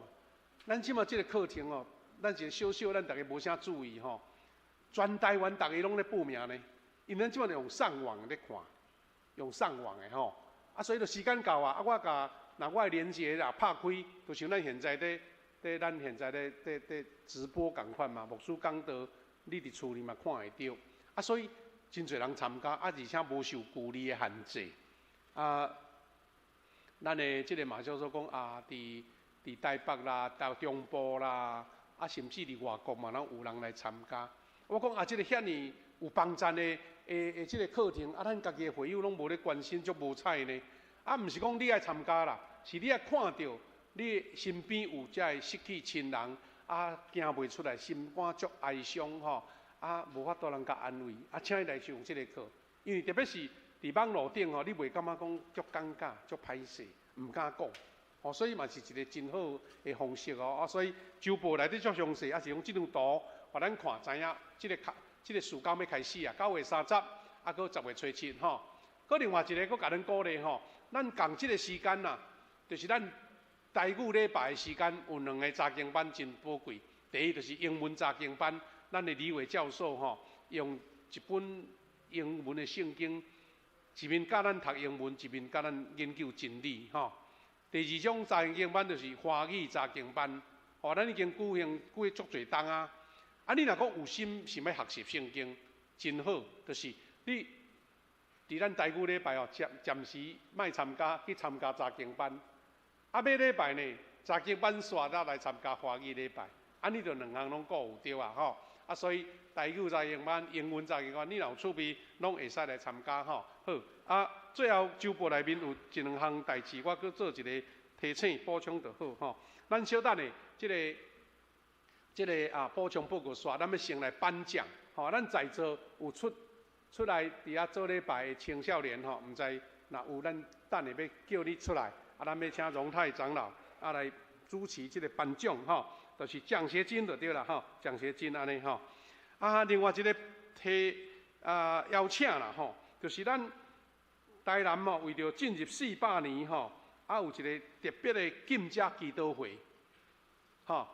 咱這馬這个課程哦，咱一个小小，咱逐家無啥注意吼。全台灣逐家攏咧報名呢，因為咱這馬用上網咧看，用上網的吼，啊，所以就時間到啊，啊，我共若我的連結若拍開，就像咱現在咧，咱現在咧直播仝款嘛，牧師講道，你佇厝裡嘛看會著，啊，所以真濟人參加，啊，而且無受距離的限制，啊，咱的這个馬教授講啊，佇台北啦、到中部啦，啊，甚至佇外國嘛，攏有人來參加。我講啊，這个遐爾有幫贊的這个課程，啊，咱家己的會友攏無咧關心，足無彩呢。啊，毋是講你愛參加啦，是你愛看著你身邊有遮个失去親人，啊，行袂出來，心肝足哀傷吼，啊，無法度人共安慰，啊，請伊來上這个課，因為特別是佇網路頂吼，你袂感覺講足尷尬、足歹勢，毋敢講，哦，所以嘛是一个真好的方式哦，啊，所以週報內底足詳細，啊是用這張圖。予咱看知影，這个暑假欲開始啊，9月30，啊，閣10月初7吼。閣另外一个，閣共咱鼓勵吼，咱仝這个時間啦，就是咱台語禮拜的時間，有兩个查經班真寶貴。第一就是英文查經班，咱的李偉教授吼，用一本英文的聖經，一面教咱讀英文，一面教咱研究真理吼。第二種查經班就是華語查經班，吼，咱已經舉行過足濟冬啊。啊！你若講有心想欲學習聖經，真好，就是你佇咱台語禮拜哦，暫時莫參加，去參加查經班。啊，欲禮拜呢，查經班煞了來參加華語禮拜，按呢就兩項攏顧有著啊吼。啊，所以台語查經班、英文查經班，你若有趣味，攏會使來參加吼。好，啊，最後週報內面有一兩項代誌，我閣做一个提醒補充就好吼。咱小等下這个。這个啊，補充報告煞，咱欲先來頒獎，吼，咱在座有出來佇遐做禮拜的青少年吼，毋知若有咱等下欲叫你出來，啊，咱欲請榮泰長老啊來主持這个頒獎吼，就是獎學金就對啦吼，獎學金按呢吼。啊，另外一个提啊邀請啦吼，就是咱台南吼，為著進入400年吼，啊有一个特別的禁食祈禱會，吼。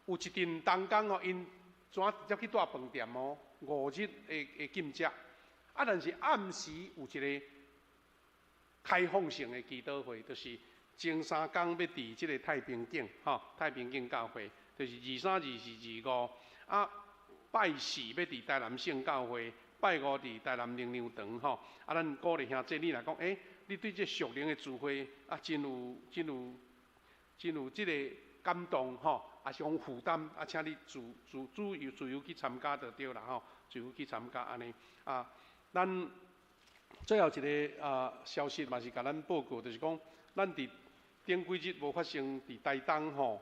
有一陣同工吼，𪜶怎直接去蹛飯店哦，5日的禁食，啊，但是暗時有一个開放性的祈禱會，就是前三工欲佇這个太平景吼，太平景教會，就是23、24、25，啊，拜四欲佇台南聖教會，拜五佇台南靈糧堂吼，啊，咱鼓勵兄弟你若講，欸，你對這屬靈的聚會啊，真有這个感動吼。也是講負擔，啊，請你自由去參加就對啦吼，自由去參加按呢啊。咱最後一个啊消息嘛是共咱報告，就是講咱佇頂幾日無發生佇台東吼，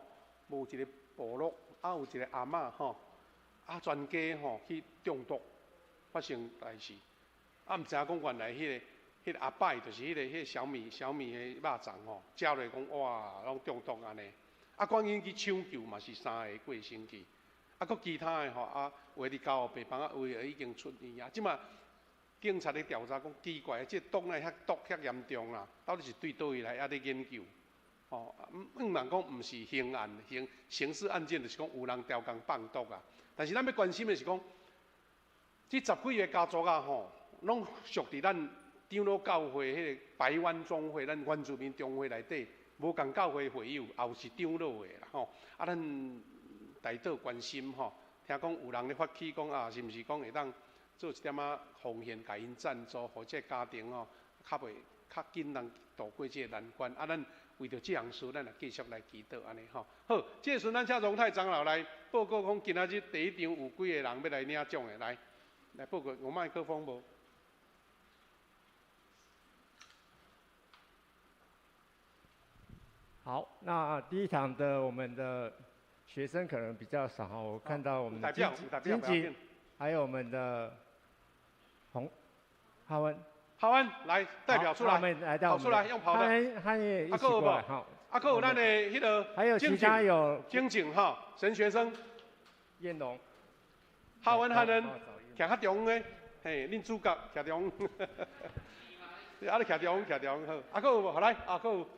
無一个部落啊有一个阿嬤吼，啊全家吼去中毒發生代誌，啊毋知影講原來彼個阿伯就是彼個小米的肉粽吼，食落講哇攏中毒按呢。啊，趕緊去搶救嘛是三个過身去，啊，閣其他的吼，啊，有的佇加護病房，啊，有的已經出院啊。這馬警察咧调查讲奇怪，这毒哪会遐毒遐严重啦？到底是对佗位来犹咧研究？吼，毋茫讲毋是刑案，刑事案件，就是讲有人刁工放毒啊。但是咱欲关心的是讲，这十几个家族啊，吼，拢属伫咱长老教会彼个白湾总会，咱原住民中会内底，无仝教会会友，也有是长老的啦，吼。啊，咱代祷关心吼，听讲有人咧发起讲啊，是毋是讲会当做一点仔奉献，共𪜶赞助，予这个家庭吼，较袂较紧通渡过这个难关。啊，咱为著这项事，咱也继续来祈祷按呢吼。好，这个时阵咱请荣泰长老来报告讲，今仔日第一场有几个人欲来领奖的，来，来报告，有麦克风无？好，那第一场的我们的学生可能比较少，我看到我们的经济，还有我们的洪哈温，哈温来代表出来，跑出来用跑的，他也一起过来，好，啊，阁有咱的彼个，还有其他有精进哈神学生，燕龙，哈温汉恩，徛较中的，嘿，恁主角徛中，啊，你徛中徛中好，啊，阁有无？好来，啊，阁有。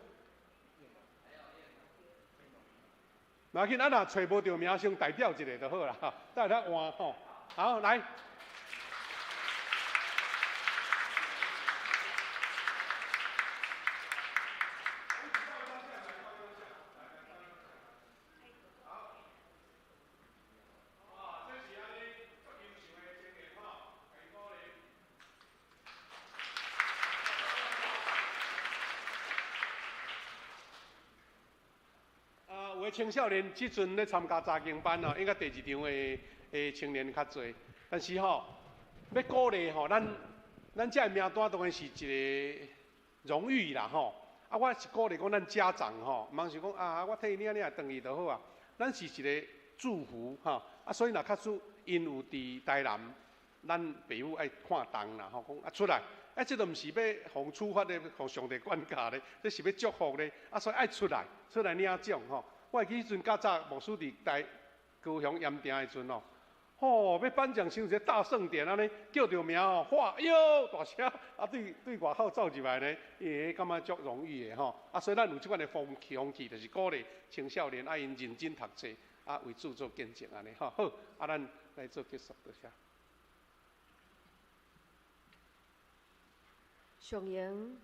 无要紧，啊，若揣无著名，先代表一个就好啦，等下换吼。好，来。青少年这阵咧参加查经班哦，应该第二场的青年较济。但是吼，欲鼓励吼，咱这个名单当然是一个荣誉啦吼。啊，我是鼓励讲咱家长吼，毋通是讲啊，我替伊领领转去就好啊。咱是一个祝福吼，啊，所以若假使𪜶有伫台南，咱爸母爱看重啦吼，讲啊出来，啊这都毋是欲予处罚的，予上帝管教咧，这是欲祝福咧，啊所以爱出来，出来领奖吼。我会记彼阵较早牧师伫台高雄盐埕的时阵哦，吼，欲颁奖像一个大盛典按呢，叫著名哦，哇哟大声，啊对外口走入来呢，伊会感觉足荣誉的吼，啊所以咱有这款的风气，就是鼓励青少年爱𪜶认真读册，啊为主做见证按呢吼。好，啊咱来做结束多谢。上荣，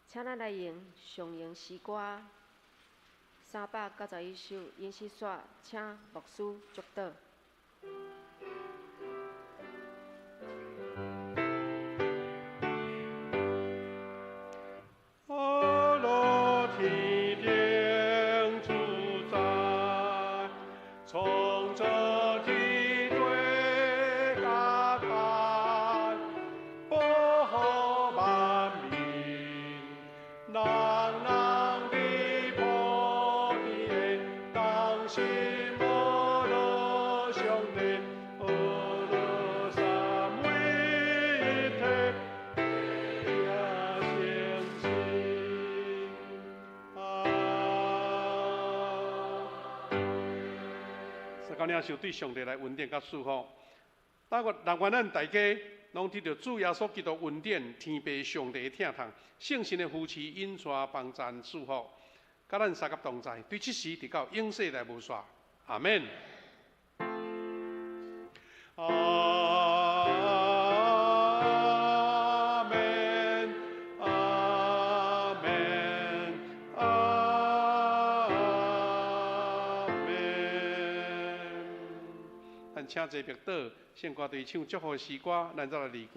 请咱来用上荣诗歌391首，引诗煞，请牧师祝祷。阿罗天顶主宰，创造天地甲海，保护万民，人人伫普天的同心阿罗上帝，阿罗三位一体，也相信。啊！三高领袖对上帝来恩典佮祝福，但愿但愿咱大家拢得著主耶稣基督恩典、天父上帝的疼痛、圣神的扶持、引带、帮赞、祝福，佮咱三个同在，对这时直到永世来无煞。阿们。阿们，阿们，阿们。咱请坐默祷，圣歌队唱祝福的诗歌，咱再来离开。